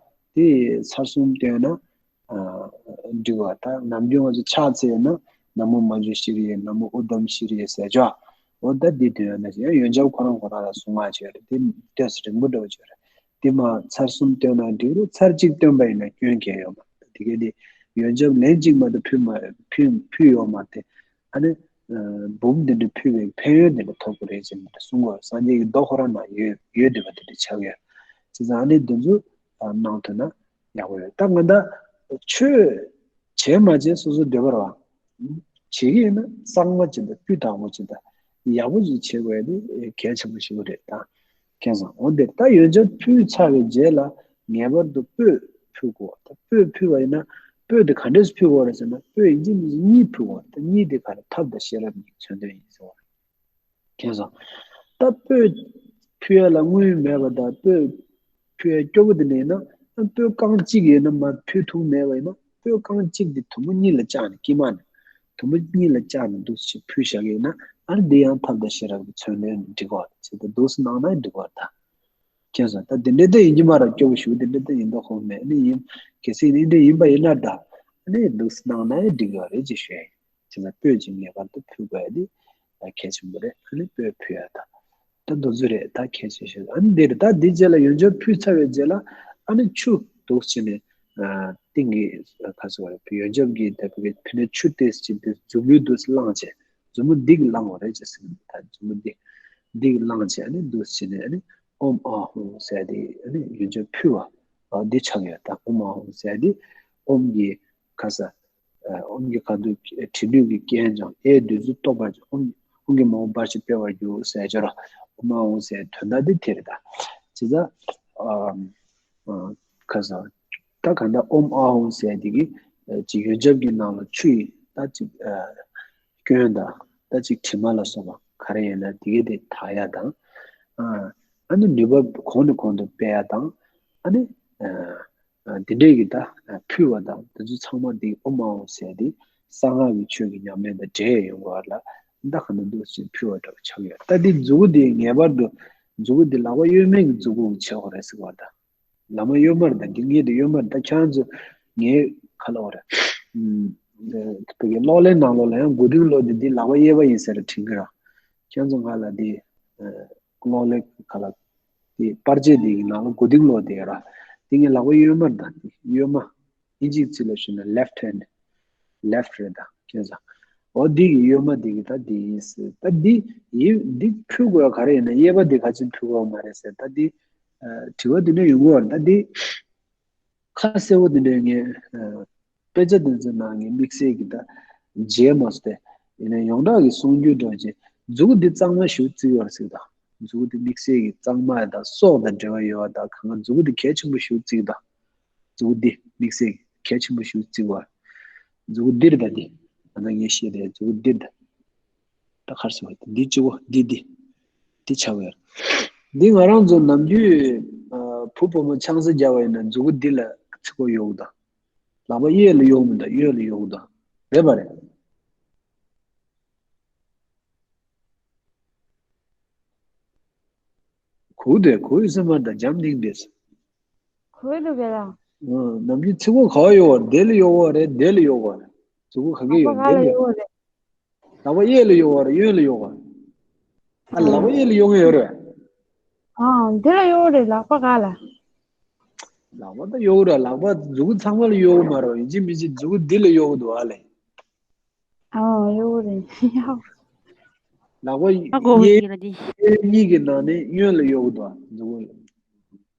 དེ་ཚར་གསུམ་འདོན་ན། ཨ་འགྲིག་པ། ད་ནམ་རྒྱུན་ང་ཚོ་ཕྱག་འཚལ་ན་ན་མོ་མཉྫུ་ཤྲཱི་ཡེ། ན་མོ་ཨུ་དམ་ཤྲཱི་ཡེ་ཟེར་ཆོག་འོ་ད་འདི་འདོན་ཡ་ན་ཡང་ཡོན་ཆབ་ཁོ་རང་ཁོ་རང་ལ་གསུང་ངག་བྱས་རེད། དེ་ཏོག་ཙམ་རིང་པོ་འདྲ་བོ་བྱས་རེད། དེ་མ་ཚར་གསུམ་བཏོན་ན་འགྲིག་རེད། ཚར་གཅིག་བཏོན་པ་ཡིན་ན་སྐྱོན་གང་ཡོད་མ་རེད། དེ་གས་དེ་ཡོན་ཆབ་ལན་གཅིག་མ་གཏོགས་ཕུལ་མ་ཕུལ་ཕུལ་ཡོད་མ་རེད། ཨ་ནི་འབུམ་འདི་འདྲ་ཕུལ་བའི་ཕན་ཡོན་འདི་འདྲ་ཐོབ་ཀྱི་རེད་ཅེས་འདི་འདྲ་གསུང་གི་ཡོད། སངས་རྒྱས་ཀྱི་མདོ་ཁོ་རང་ན་ཡོད་ཡོད་བསྡད་པ་དེ་འདྲ་ཆགས་ཡོད། བྱས་ཙང་ཨ་ནི་འདི་ཚོ་གནང་ཐུབ་ན་ཡག་པོ་ཡོད། ད་ང་ད་ཆོས་བྱས་མ་བྱས་སོ་སོའི་འདོད་པ་རེད་བ། བྱེད་ཀྱི་ཡིན་ན་གཙང་མ་ཅིག་དང་སྤུས་དག་པོ་ཅིག་དང་ཡག་པོ་ཅིག་བྱེད་དགོས་ཡ་དེ་གལ་ཆེན་པོ་ཞིག་རེད་ད། མཁྱེན་སོང་། འོ་དེ་ད་ཡོན་ཆབ་ཕུལ་ཚར་བའི་རྗེས་ལ་ངེས་པར་དུ་སྤོས་ཕུལ་དགོས། ད་སྤོས་ཕུལ་བ་ཡིན་ན་སྤོས་དེ་ག་འདྲས་ཕུལ་དགོས་རེད་ཟེར་ན། སྤོས་ཡིན་གཅིག་མིན་གཅིག་གཉིས་ཕུལ་དགོས། ད་གཉིས་དེ་ག་རེ། ཐབས་དང་ཤེས་རབ་གཉིས་མཚོན་དོན་ཡིན་ཟེར་བ། མཁྱེན་སོང་། ད་སྤོས་ཕུལ་ཡ་ལ་དངུལ་མེད་པ་དང་སྤོས་ཕུལ་ཡ་སྐྱོ་པོ་དེ་འདྲ་ཡིན་ན། སྤོས་རྐང་གཅིག་ཡིན་ན་མར་ཕུལ་ཐུབ་མེད་པ་ཡིན་ན། སྤོས་རྐང་གཅིག་དེ་དུམ་བུ་གཉིས་ལ་བཅག་ནས། དཀྱིལ་མ་ནས་དུམ་བུ་གཉིས་ལ་བཅག་ནས་འདུག་སེ་ཕུལ་བཞག་གི་ཡིན་ན། ཨ་ནི་འདི་ཡང་ཐབས་དང་ཤེས་རབ་ཀྱི་མཚོན་དོན་འགྲིག་གོ། ཅེས་ད་འདུག་སེ་གནང་ན་འགྲིག་གོ་ད། མཁྱེན་སོང་། ད་དེ་འདྲ་ད་ཡིན་གྱི་མ་རེད། སྐྱོ་པོ་ཞུ་དེ་འདྲ་ད་ཡིན་མདོག་ཁོམ་མེད། ཨ་ནི་ཡིན། གལ་སྲིད་ནི་འདྲ་ཡིན་པ་ཡིན་ན་འདྲ། ཨ་ནི་འདུག་སེ་གནང་ན་འགྲིག་གི་རེད་ཅེས་ཞུ་ཡ་ཡིན། བྱས་ཙང་སྤོས་ཅིག་ངེས་པར་དུ་ཕུལ་དགོས་ཡ་དེ་གལ་ཆེན་པོ་རེད། ཨ་ནི་སྤོས་ཕུལ་ཡ་ད་ད་འདུག་ཚོད་རེད། ད་གལ་ཆེ་ཤོས། ཨ་ནི་འདིར་ད་འདི་རྗེས་ལ་ཡོན་ཆབ་ཕུལ་ཚར་བའི་རྗེས་ལ་ཨ་ནི་ཆུ་འདུག་སེ་བྱས་ནས། ཨ་སྟེང་གི་ཁ་སོ་བ་ཡོན་ཆབ་ཀྱི་ད་ཕུལ་གྱི་ཕུལ་ནས་ཆུ་ཏོག་ཙམ་ཅིག་འདི་མཛུབ་མོས་འདུག་སེ་བླངས་བྱས། མཛུབ་མོ་འདི་གིས་བླངས་པ་རེད་ཅེས་ཟེར་གི་འདུག་ད་མཛུབ་མོ་འདི་འདི་གིས་བླངས་བྱས། ཨ་ནི་འདུག་སེ་བྱས་ནས་ཨ་ནི་ཨོཾ་ཨཱཿཧཱུྃ་ཟེར་ཏེ་ཨ་ནི་ཡོན་ཆབ་ཕུལ་བ། ཨ་འདི་ཆགས་ཡོད། ད་ཨོཾ་ཨཱཿཧཱུྃ་ཟེར་ཏེ་ཨོཾ་གྱི་ཁ་ས། ཨོཾ་གྱི་ཁ་ཐུག་དྲི་ནུས་ཀྱིས་བརྒྱན་ཀྱང་། ཨེ་བདུད་རྩི་སྟོབས་འབར་ཀྱང་། ཨོཾ་ཨོཾ་གྱི་མ་འོངས་པར་ཞིག་སྤེལ་བར་འགྱུར་ཟེར་ཅོ་ར། ཨོཾ་ཨཱཿཧཱུྃ་ཟེར་དོན་དག་འདི་དེ་རེད་ད། ཅི་ཟེར། ཨ་ཨ་ཁ་ས། ད་གང་ལྟར་ཨོཾ་ཨཱཿཧཱུྃ་ཟེར་དེ་གིས་ཅིག་ཡོན་ཆབ་ཀྱི་ནང་ལ་ཆུ་ཡི་ད་ཅིག་ཨ་སྐྱོན་དང་། ད་ཅིག་དྲི་མ་ལ་སོགས་པ་ག་རེ་ཡིན་ན་དེ་གས་དེ་དག་ཡ་དང་། ཨ་ཨ་ནི་ནུས་པ་གོང་ནས་གོང་དུ་སྤེལ་ཡ་དང་། ཨ་ནི་ཨ། ཨ་འདི་འདྲས་ཀྱི་ད་ཨ་ཕུལ་བ་དང་འདི་ཚོ་ཚང་མ་འདི་ཨོཾ་ཨཱཿཧཱུྃ་ཟེར་དེ་གསང་སྔགས་ཀྱི་ཆོས་ཀྱི་ཉམས་ལེན་དང་འབྲེལ་ཡོང་གི་བ་ལ། ད་ག་ན་འདུག་སེ་ཕུལ་བ་འདྲ་བོ་ཆགས་ཡོད། ད་འདི་མཛུ་གུ་འདི་ངེས་པར་དུ་མཛུ་གུ་འདི་ལག་པ་གཡོན་མའི་གི་མཛུ་གུ་ཆགས་དགོས་རེད་ཟེར་བ་ད། ལག་པ་གཡོན་མར་ད་འདི་ངེས་དུ་གཡོན་མར། ད་ཁྱེད་རང་ཚོ་ངའི་ག་ལབ་དགོས་རེད། ཨུམ། ཨ་བོད་ཀྱི་གློག་ཀླད་ནང་ལོགས་ལ་ཡང་མགོ་རྟིང་སློག་དེ་འདི་ལག་པ་གཡས་པ་ཡིན་ཟེར་དྲན་གི་ར། ཁྱེད་རང་ཚོ་ང་ལ་འདི་ཨ་གློག་ཀླད་ག་ལ། དེ་པར་ཆས་དེ་གི་ནང་ལ་མགོ་རྟིང་སློག་དེ་ཡོད་ར། དེ་ངའི་ལག་པ་གཡོན་མར་དང་དེ་གཡོན་མ། ཨིན་ཇིའི་ཚིག་ལ་ཞུས་ན་left hand། left རེད་ད་ཁྱེད་ཚོ། འོ་དེ་གི་གཡོན་མ་དེ་གི་ད་དེ་ཡིན་ཟེར། ད་དེ་ཡིན་དེ་ཕུལ་དགོས་ག་རེ་ཡིན་ན་གཡས་པ་དེ་ག་ཅི་ཕུལ་དགོས་མ་རེད་ཟེར། ད་དེ་ཨ་དྲི་བ་དེ་འདྲ་ཡོང་གི་ཡོད་རེད། ད་དེ། ཁ་གསལ་པོ་དེ་འདྲའི་ངས་ཨ་དཔེ་ཆ་དེ་ཚོའི་ནང་ངས་དམིགས་བསལ་གྱི་ད་མཇལ་མ་སོང་སྟེ། ཡིན་ན་ཡོངས་གྲགས་ཀྱི་གསུང་རྒྱུན་འདྲ་བོ་ཅིག་མཛུ་གུ་འདི་གཙང་མ་ཞེ་པོ་བརྩི་གི་ཡོད་རེད་ཟེར་གི་འདུག་མཛུ་གུ་འདི་དམིགས་བསལ་གྱི་གཙང་མ་དང་སྲོག་དང་འབྲེལ་བ་ཡོད་པ་དང་། གང་ག་མཛུ་གུ་འདི་གལ་ཆེན་པོ་ཞེ་པོ་བརྩི་གི་འདུག་མཛུ་གུ་འདི་དམིགས་བསལ་གྱི་གལ་ཆེན་པོ་ཞེ་པོ་བརྩི་གི་ཡོད་རེད། མཛུ་གུ་འདི་རེད་ད་འདི། ད་ལྟ་ངས་བཤད་དེ་མཛུ་གུ་འདི་རེད་ད། ད་ག་རེ་ཟེར་བ། འདི་གཅིག་པོ་འདི་འདི་འདི་ཆགས་ཡོད་རེད། འདི་ང་རང་ཚོ་ནམ་རྒྱུན་ཨ་བུ་བུ་མོ་ཆང་ས་བརྒྱབ་པ་ཡིན་ན་མཛུ་གུ་འདི་ལ་ཚིག་པ་གཡོག་གི་འདུག་ལག་པ་གཡས་ལ་གཡོག་མི་འདུག་གཡོན་ལ་གཡོག་གི་འདུག་རེད་པ་རེད། གོ་དེ་གོ་ཡི་སེམས་པ་དང་འཇམ་ཐིང་དེ། གོ་འདུག་གས་ལ། ཨ་ནམ་རྒྱུན་ཚིག་པ་ག་པར་གཡོག་པ་རེད། དེ་ལ་གཡོག་པ་རེད། དེ་ལ་གཡོག་པ་རེད། མཛུ་གུ་ག་གི་ལག་པ་ཡོད། ག་དེ་ལ་ཡོད། གཡོག་པ་རེད། ལག་པ་གཡས་ལ་གཡོག་པ་རེད། གཡོན་ལ་གཡོག་པ་རེད། ཨ་ལག་པ་གཡས་ལ་གཡོག་མཁན་ཡོད་རེད། ཨ་འདི་ལ་གཡོག་རེད། ལག་པ་ག་ལ། ལག་པ་ད་གཡོག་རེད། ལག་པ་མཛུ་གུ་ཚང་མ་ལ་གཡོག་མ་རེད། ཡིན་གཅིག་མིན་གཅིག་མཛུ་གུ་འདི་ལ་གཡོག་འདུག་ཨ་ལས། ཨ་གཡོག་རེད། ལག་པ་ཨ་གོ་གི་གཡས་ཡིན་ལ་འདི། གཡོན་གཉིས་ཀྱི་ནང་ནས་གཡོན་ལ་གཡོག་འདུག་ཨ་མཛུ་གུ།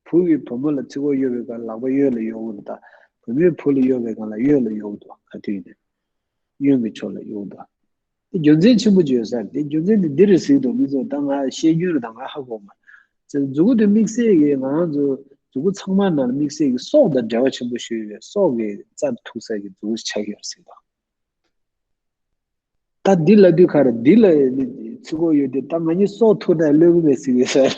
བུ་གིས་བུ་མོ་ལ་ཚིག་པ་གཡོག་པའི་སྒང་ལག་པ་གཡོན་ལ་གཡོག་གི་འདུག་ད་བུ་མོས་བུ་ལ་གཡོག་པའི་སྒང་ལ་གཡོན་ལ་གཡོག་གི་འདུག་ག་དུས་ཡིན་ནའི་གཡོན་གྱི་ཕྱོགས་ལ་གཡོག་གི་འདུག་དེ་རྒྱུ་མཚན་ཆེན་པོ་ཅིག་ཡོད་ས་རེད། དེ་རྒྱུ་མཚན་དེ་འདི་རེད་ཟེར་གྱི་འདུག་མི་ཚོ་ད་ང་བཤད་རྒྱུན་རེད། ད་ང་ཧ་གོ་མ་རེད། མཛུ་གུ་དེ་དམིགས་བསལ་གྱི་ང་རང་ཚོ་མཛུ་གུ་ཚང་མ་ནང་དམིགས་བསལ་གྱི་སྲོག་དང་འབྲེལ་བ་ཆེན་པོ་ཞིག་ཡོད་པའི་སྲོག་གི་རྩར་ཐུག་ས་ཀྱི་མཛུ་གུ་ཆགས་ཡོད་ཟེར་གྱི་འདུག་ད་འདི་ལབ་དུས་ག་རེ་འདི་ལ་ཚིག་པ་གཡོག་དེ་ད་ང་གཉིས་སྲོག་ཐུག་ན་གློད་གི་མེད་ཟེར་གྱི་ཟེར།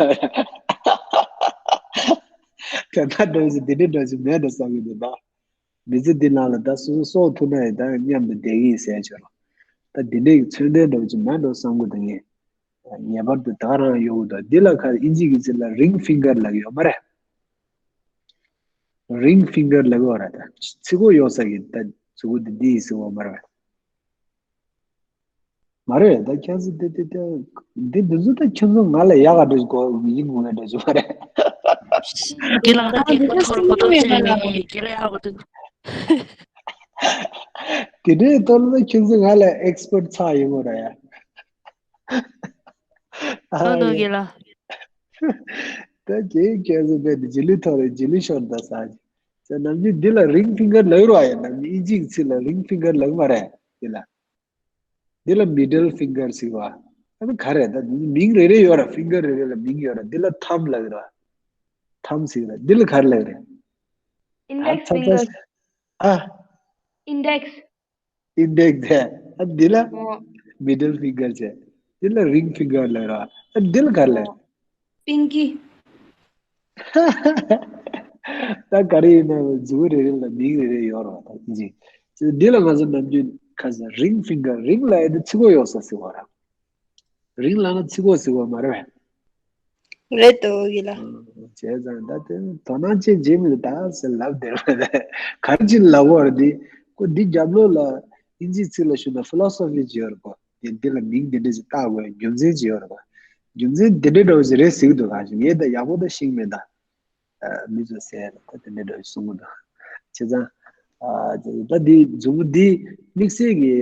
དེ་ལྟར་འགྲོ་ཞིག་འདི་འདྲའི་འགྲོ་ཞིག་མེད་འགྲོ་བསམ་གྱི་འདུག་ད་མི་ཚེ་འདི་ནང་ལ་ད་སོ་སོ་སྲོག་ཐུག་ན་ཡང་ད་མཉམ་དུ་བསྡད་ཀྱི་ཡིན་ཟེར་ཆོག་རོགས། ད་འདི་འདྲའི་མཚོན་དོན་འདྲ་ཅིག་མེད་འགྲོ་བསམ་གྱི་འདུག་ངས་ངེས་པར་དུ་ད་རང་གཡོག་གི་འདུག་འདི་ལ་ག་རེ་ཨིན་ཇི་གི་ཚིག་ལ་རིང་ཕིང་གར་ལབ་ཡོད་མ་རེད། རིང་ཕིང་གར་ལབ་ཡོད་རེད། ད་ཚིག་པ་གཡོག་ས་གི་ད་མཛུ་གུ་འདི་འདི་ཡིན་ཟེར་བ་མ་རེད། མ་རེད། ད་ཁྱེད་ཚོ་དེ་དེ་དེ་འདི་འདི་ཚོ་ད་ཁྱེད་ཚོ་ང་ལ་ཡག་ག་འགྲོ་གོ་མི་ཡིན་ངོ་ལ་འགྲོ་རྒྱུ་མ་རེད། དེ་ལ་ང་དེ་ཁོ་ཐོར་གོ་ཐོར་བྱས་ནས་ངས་ཁྱེད་ལ་ཡག་ག་འགྲོ། དེ་འདྲའི་ཐོག་ལ་ཁྱེད་ཚོ་ང་ལ་ཨེག་སི་པར་ཊི་ཚ་ཡོང་གི་རེད་ཡ། ཨ་ནོ་ནོ་ཡ། གི་ལ། ད་ཁྱེད་ཁྱེད་ཚོ་དཔེ་འདི་རྗེས་ལུས་ཐོག་ལ་རྗེས་ལུས་ཤོར་ད་ས་ཅི། ནམ་རྒྱུན་འདི་ལ་རིང་ཕིང་གར་ལབ་རོགས་ཡ། ནམ་རྒྱུན་ཨིན་ཇིའི་ཚིག་ལ་རིང་ཕིང་གར་ལབ་མ་རེད་འདི་ལ། འདི་ལ་མི་ཌལ་ཕིང་གར་ཟེར་བ། ཨ་ནི་ག་རེ་ད་འདི་མིང་རེ་རེ་ཡོད་ར། ཕིང་གར་རེ་རེ་ལ་མིང་ཡོད་ར། འདི་ལ་ཐམ་ལབ་ར། ཐམ་ཟེར་ར། འདི་ལ་ག་རེ་ལབ་རེད། ད་Index ཚ་ཚ་finger། ཨ། Index། ཨིན་ཌེག་སི་དེ། ཨ་འདི་ལ་ཨོ། མི་ཌལ་ཕིང་གར་བྱས། འདི་ལ་རིང་ཕིང་གར་ལབ་ར། ཨ་འདི་ལ་ག་རེ་ལབ། ཨོ། པིང་ཀི། ད་ག་རེ་ཡིན་ན་མཛུབ་རེ་རེ་ལ་མིང་རེ་རེ་ཡོད་རེད་པ། ད་ཨིན་ཇི། འདི་ལ་ང་ཚོ་ནམ་རྒྱུན་ཁ་ས་རིང་ཕིང་གར། རིང་ལབ་ཡ་དེ་ཚིག་པ་གཡོག་ས་ཟེར་བ་རེད། རིང་ལབ་ན་ཚིག་པ་ཟེར་བ་མ་རེད་པས། རེད་འདུག་གི་ལ། བྱས་ཙང་ད་དེ་དོ་སྣང་ཅན་བྱེད་མི་ད་ཟེར་ལབ་བསྡད་པ་རེད། ག་རེ་བྱས་ལབ་པ་རེད་འདི། ཁོ་འདི་རྒྱབ་ལོགས་ལ་ཨིན་ཇིའི་ཚིག་ལ་ཞུ་ན་ཕི་ལོ་སོ་ཕི་ཅིག་ཡོད་རེད་པ། དེ་འདི་ལ་མིང་འདི་འདྲ་ཞིག་བཏགས་དགོས་རྒྱུ་མཚན་ཅིག་ཡོད་རེད་པ། རྒྱུ་མཚན་འདི་འདྲ་འདྲ་བོ་ཞིག་རེད་ཟེར་གྱི་འདུག་ག་ཞིག་ངས་ད་ཡག་པོ་ད་ཤེས་ཀྱི་མེད་ད། མི་ཚོས་ཟེར་ད་དེ་འདྲ་འདྲ་གསུང་གི་འདུག་བྱས་ཙང་། ད་འདི་མཛུབ་མོ་འདི་དམིགས་བསལ་གྱི་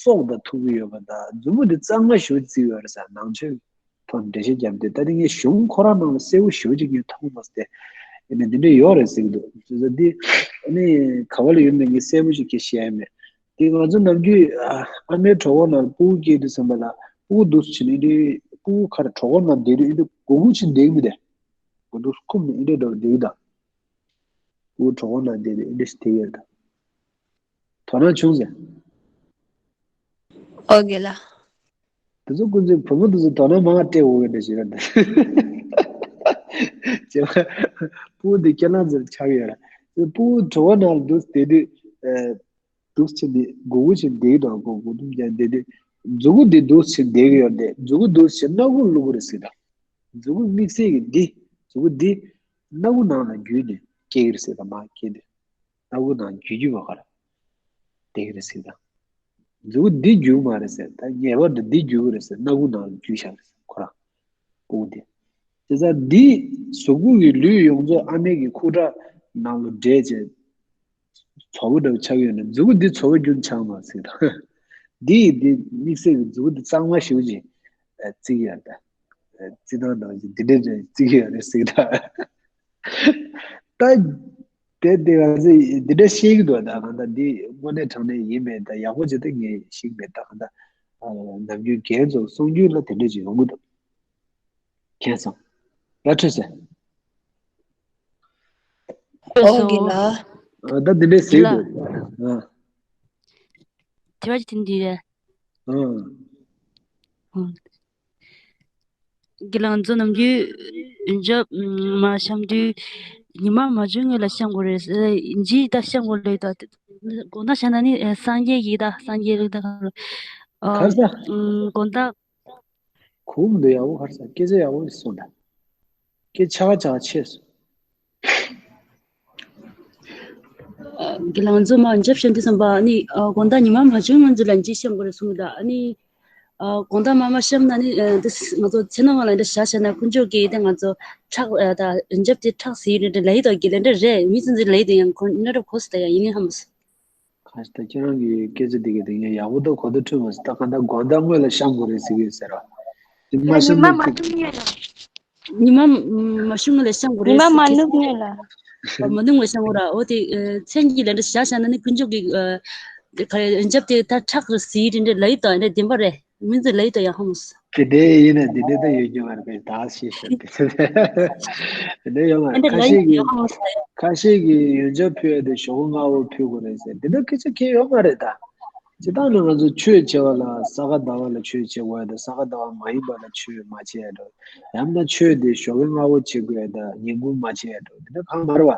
སྲོག་དང་ཐུག་གི་ཡོད་པ་དང་། མཛུབ་མོ་འདི་གཙང་མ་ཞེ་པོ་བརྩི་གི་ཡོད་རེད་ཟེར། ནང་ཆོས་ཐོག་འགྲེལ་བཤད་བརྒྱབ་དུས། ད་ནི་ངས་གཞུང་ཁོ་རང་ནང་ལ་གསལ་པོ་ཞེ་པོ་ཅིག་ངས་མཐོང་མ་སོང་སྟེ། ཡིན་ནའི་འདི་འདྲ་ཡོད་རེད་ཟེར་གྱི་འདུག་བྱས་ཙང་འདི་ཨ་ནི་ག་བ་ལ་ཡོད་མེད་ངས་གསལ་པོ་ཞིག་ཁྱེད་བཤད་ཡ་མེད། དེ་ང་ཚོ་ནམ་རྒྱུན་ཨ་མའི་གྲོད་ཁོག་ནང་ལ་ཕྲུ་གུ་སྐྱེས་དུས་ཙམ་པ་ལ་ཕྲུ་གུ་འདུག་སེ་བྱས་ནས་འདི་ཕྲུ་གུ་ཁར་གྲོད་ཁོག་ནང་བསྡད་དུས་འདི་མགོ་སྒུར་བྱས་བསྡད་ཀྱི་མི་འདུག་མགོ་འདུག་སེ་འཁུམས་ནས་འདི་འདྲ་འདྲ་བོ་བསྡད་ཀྱི་འདུག་ཕྲུ་གུ་གྲོད་ཁོག་ནང་བསྡད་དུས་འདི་འདྲ་ཞིག་བསྡད་ཡོད་ད། དོ་སྣང་བྱུང་ཟེར། ཨོ་གི་ལ། དེ་ཚོ་ཀུན་གཟིགས་བུ་མོ་དེ་ཚོ་དོ་སྣང་མང་སྤྲད་འོ་གི་འདྲ་ཞིག་རེད་འདུག་བྱས་པ་ཕྲུ་གུ་འདི་ཁྱེད་རང་ཚོར་ཆགས་ཡོད་ར། ཕྲུ་གུ་གྲོད་ཁོག་ནང་ལ་འདུག་སེ་བསྡད་དུས། འདུག་སེ་བྱས་ནས་མགོ་སྒུར་བྱས་བསྡད་ཀྱི་འདུག་མགོ་སྒུར་བྱས་བསྡད་དུས་མཛུབ་གུ་འདི་འདུག་སེ་བྱས་བསྡད་ཀྱི་ཡོད་དེ། མཛུབ་གུ་འདུག་སེ་བྱས་སྣ་ཁུག་བླུག་གི་རེད་ཟེར་ད། མཛུབ་གུ་དམིགས་བསལ་གྱི་འདི་མཛུབ་གུ་འདི་སྣ་ཁུག་ནང་ལ་འགྱུར་ནས་སྐྱེ་གི་རེད་ཟེར་ད། མར་སྐྱེས་དུས་སྣ་ཁུག་ནང་འགྱུར་རྒྱུ་བ་ག་རེ་བསྡད་ཀྱི་རེད་ཟེར་ད། མཛུབ་གུ་འདི་འགྱུར་མ་རེད་ཟེར་ད། ངེས་པར་དུ་འདི་འགྱུར་གི་རེད་ཟེར། སྣ་ཁུག་ནང་ལ་འགྱུར་བཞག་རེད་ཟེར་ཁོ་རང་། ཕྲུ་གུ་དེ། བྱས་ཙང་འདི་གཟུགས་པོ་གི་ལུས་ཡོངས་རྫོགས་ཨ་མའི་གི་ཁུག་ར་ནང་ལ་འདྲེས་བྱས་ཚོ་བ་འདྲ་བོ་ཆགས་ཡོད་ནས། མཛུབ་གུ་འདི་ཚོ་བ་རྒྱུན་ཆགས་མ་སྲིད་ད། འདི་ཡི་འདི་དམིགས་བསལ་གྱི་མཛུབ་གུ་འདི་གཙང་མ་ཞེ་པོ་ཅིག་བརྩི་གི་ཡོད་ད། བརྩི་སྟངས་འདྲ་བོ་ཅིག་འདི་འདྲ་འདྲ་བརྩི་གི་ཡོད་རེད་ཟེར་གི་ད། ད། དེ་དེ་ག་ཚོད་འདི་འདྲ་ཤེས་ཀྱི་འདུག་ད་གང་ལྟར་འདི་དངོས་གནས་དྲང་གནས་ཡིན་མེད་ད་ཡག་པོ་བྱེད་ད་ངས་ཤེས་ཀྱི་མེད་ད་གང་ལྟར། ནམ་རྒྱུན་རྒན་ཚོ་གསུང་རྒྱུན་ལ་དེ་འདྲ་ཅིག་ཡོང་གི་འདུག་མཁྱེན་སོང་། ཡ་ཁྲོས་ཟེར། ཨོ་དགེ་ལགས། ད་འདི་འདྲས་ཟེར་དགོས། དྲི་བ་ཅིག་དེ་འདི་རེད། དགེ་ལགས་ང་ཚོ་ནམ་རྒྱུན་ཡོན་ཆབ་མར་བཤམས་དུས་ཉི་མ་མ་བྱོན་སྔོན་ལ་བཤམས་དགོས་རེད། ཡིན་གཅིག་ད་བཤམས་དགོས་ལོས་ད། དགོང་དག་བཤམས་ན་ནི་སངས་རྒྱས་ཀྱི་ད་སངས་རྒྱས་ལུགས་ད་ག་རེ། གར་ས། དགོང་དག་གུང་དུ་ཡག་པོ་ཧར་ས་སྐད་ཆ་ཡག་པོ་གསུངས་ད། སྐད་ཆ་ག་ཆ་ག་ཆེ་སོང་། དགེ་ལགས་ང་ཚོ་མ་འཇབ་བཤད་དུས་ཙམ་པ་ནི་དགོང་དག་ཉི་མ་མ་བྱོན་སྔོན་ཚུད་ལ་འཇིགས་བཤམས་དགོས་རེད་གསུངས་ད་ནི། དགོང་དག་མ་མ་བཤམས་ན་ནི་འདི་ང་ཚོ་ཚེ་ནང་ལ་འདི་བཞག་བྱས་ན་དཀོན་མཆོག་གིས་དེ་ང་ཚོ་ཁྲག་ད་འཇབ་དེ་ཁྲག་ཟེར་རེད་འདྲ་ལ་ཡི་དོ་དགེ་ལགས་འདྲ་རེད་མི་ཚོ་འདི་ལ་ཡི་དོ་ཡང་གོ་གནས་རབ་གོ་སི་ད་ཡང་ཡིན་ནི་ཧ་མ་སོང་། ཁ་ཤས་ད་ཁྱེད་རང་གི་སྐད་ཆ་འདི་ག་དེ་ངས་ཡག་པོ་ད་གོ་བརྡ་འཕྲོད་མ་སོང་། ད་གང་ལྟར་དགོང་དག་སྔོན་ལ་བཤམས་དགོས་རེད་ཟེར་གི་ཡོད་ཟེར་རོ། དེ་མ་ཉི་མ་བཤམས་མ་ན་ཐུག་ཉེ་ལ། ཉི་མ་མ་བཤམས་སྔོན་ལ་བཤམས་དགོས་རེད་ཉི་མ་ཟེར་མ་གི་ནུབ་ཉེ་ལ། མ་ནུབ་སྔོན་བཤམས་དགོས་ར། འོ་དེ་མཚན་གྱི་ལས་འདྲ་བཞག་བཞག་ན་ནི་དཀོན་མཆོག་གི་ག་རེ་འཇབ་དེ་ད་ཁྲག་རུ་ཟིལ་རེ་འདྲ་ལ་ཡི་དོ་འདྲ་བདེན་པ་རེད། མི་ཚོས་ལ་ཡི་དོ་ཡག་ཧ་མ་སོང་། དེ་འདྲའི་ཡིན་ན་དེ་འདྲའི་ད་ཡོད་རྒྱུ་མ་རེད་པས་ད་ཤེས་ཤག་དེ་ཚོ་དེ་འདྲ་ཡོད་མ་རེད། ཁ་ཤས་ཀྱིས་ཁ་ཤས་ཀྱིས་ཡོན་ཆབ་ཕུལ་ཡ་དེ་ཞོགས་པ་སྔ་པོ་ཕུལ་དགོས་རེད་ཟེར་དེ་འདྲ་སྐད་ཆ་གང་ཡང་ཡོད་མ་རེད་ད། སྤྱིར་བཏང་ནི་ང་ཚོ་ཆོས་བྱེད་པ་ལ་ས་ག་ཟླ་བ་ལ་ཆོས་བྱེད་དགོས་ཡ་དང་ས་ག་ཟླ་བ་མ་ཡིན་པ་ལ་ཆོས་མ་བྱེད་ཡ་འགྲོ། ཡང་ན་ཆོས་དེ་ཞོགས་པ་སྔ་པོ་བྱེད་དགོས་ཡ་དང་ཉིན་གུང་མ་བྱེད་ཡ་འགྲོ་དེ་འདྲ་གང་མ་རེད་བ།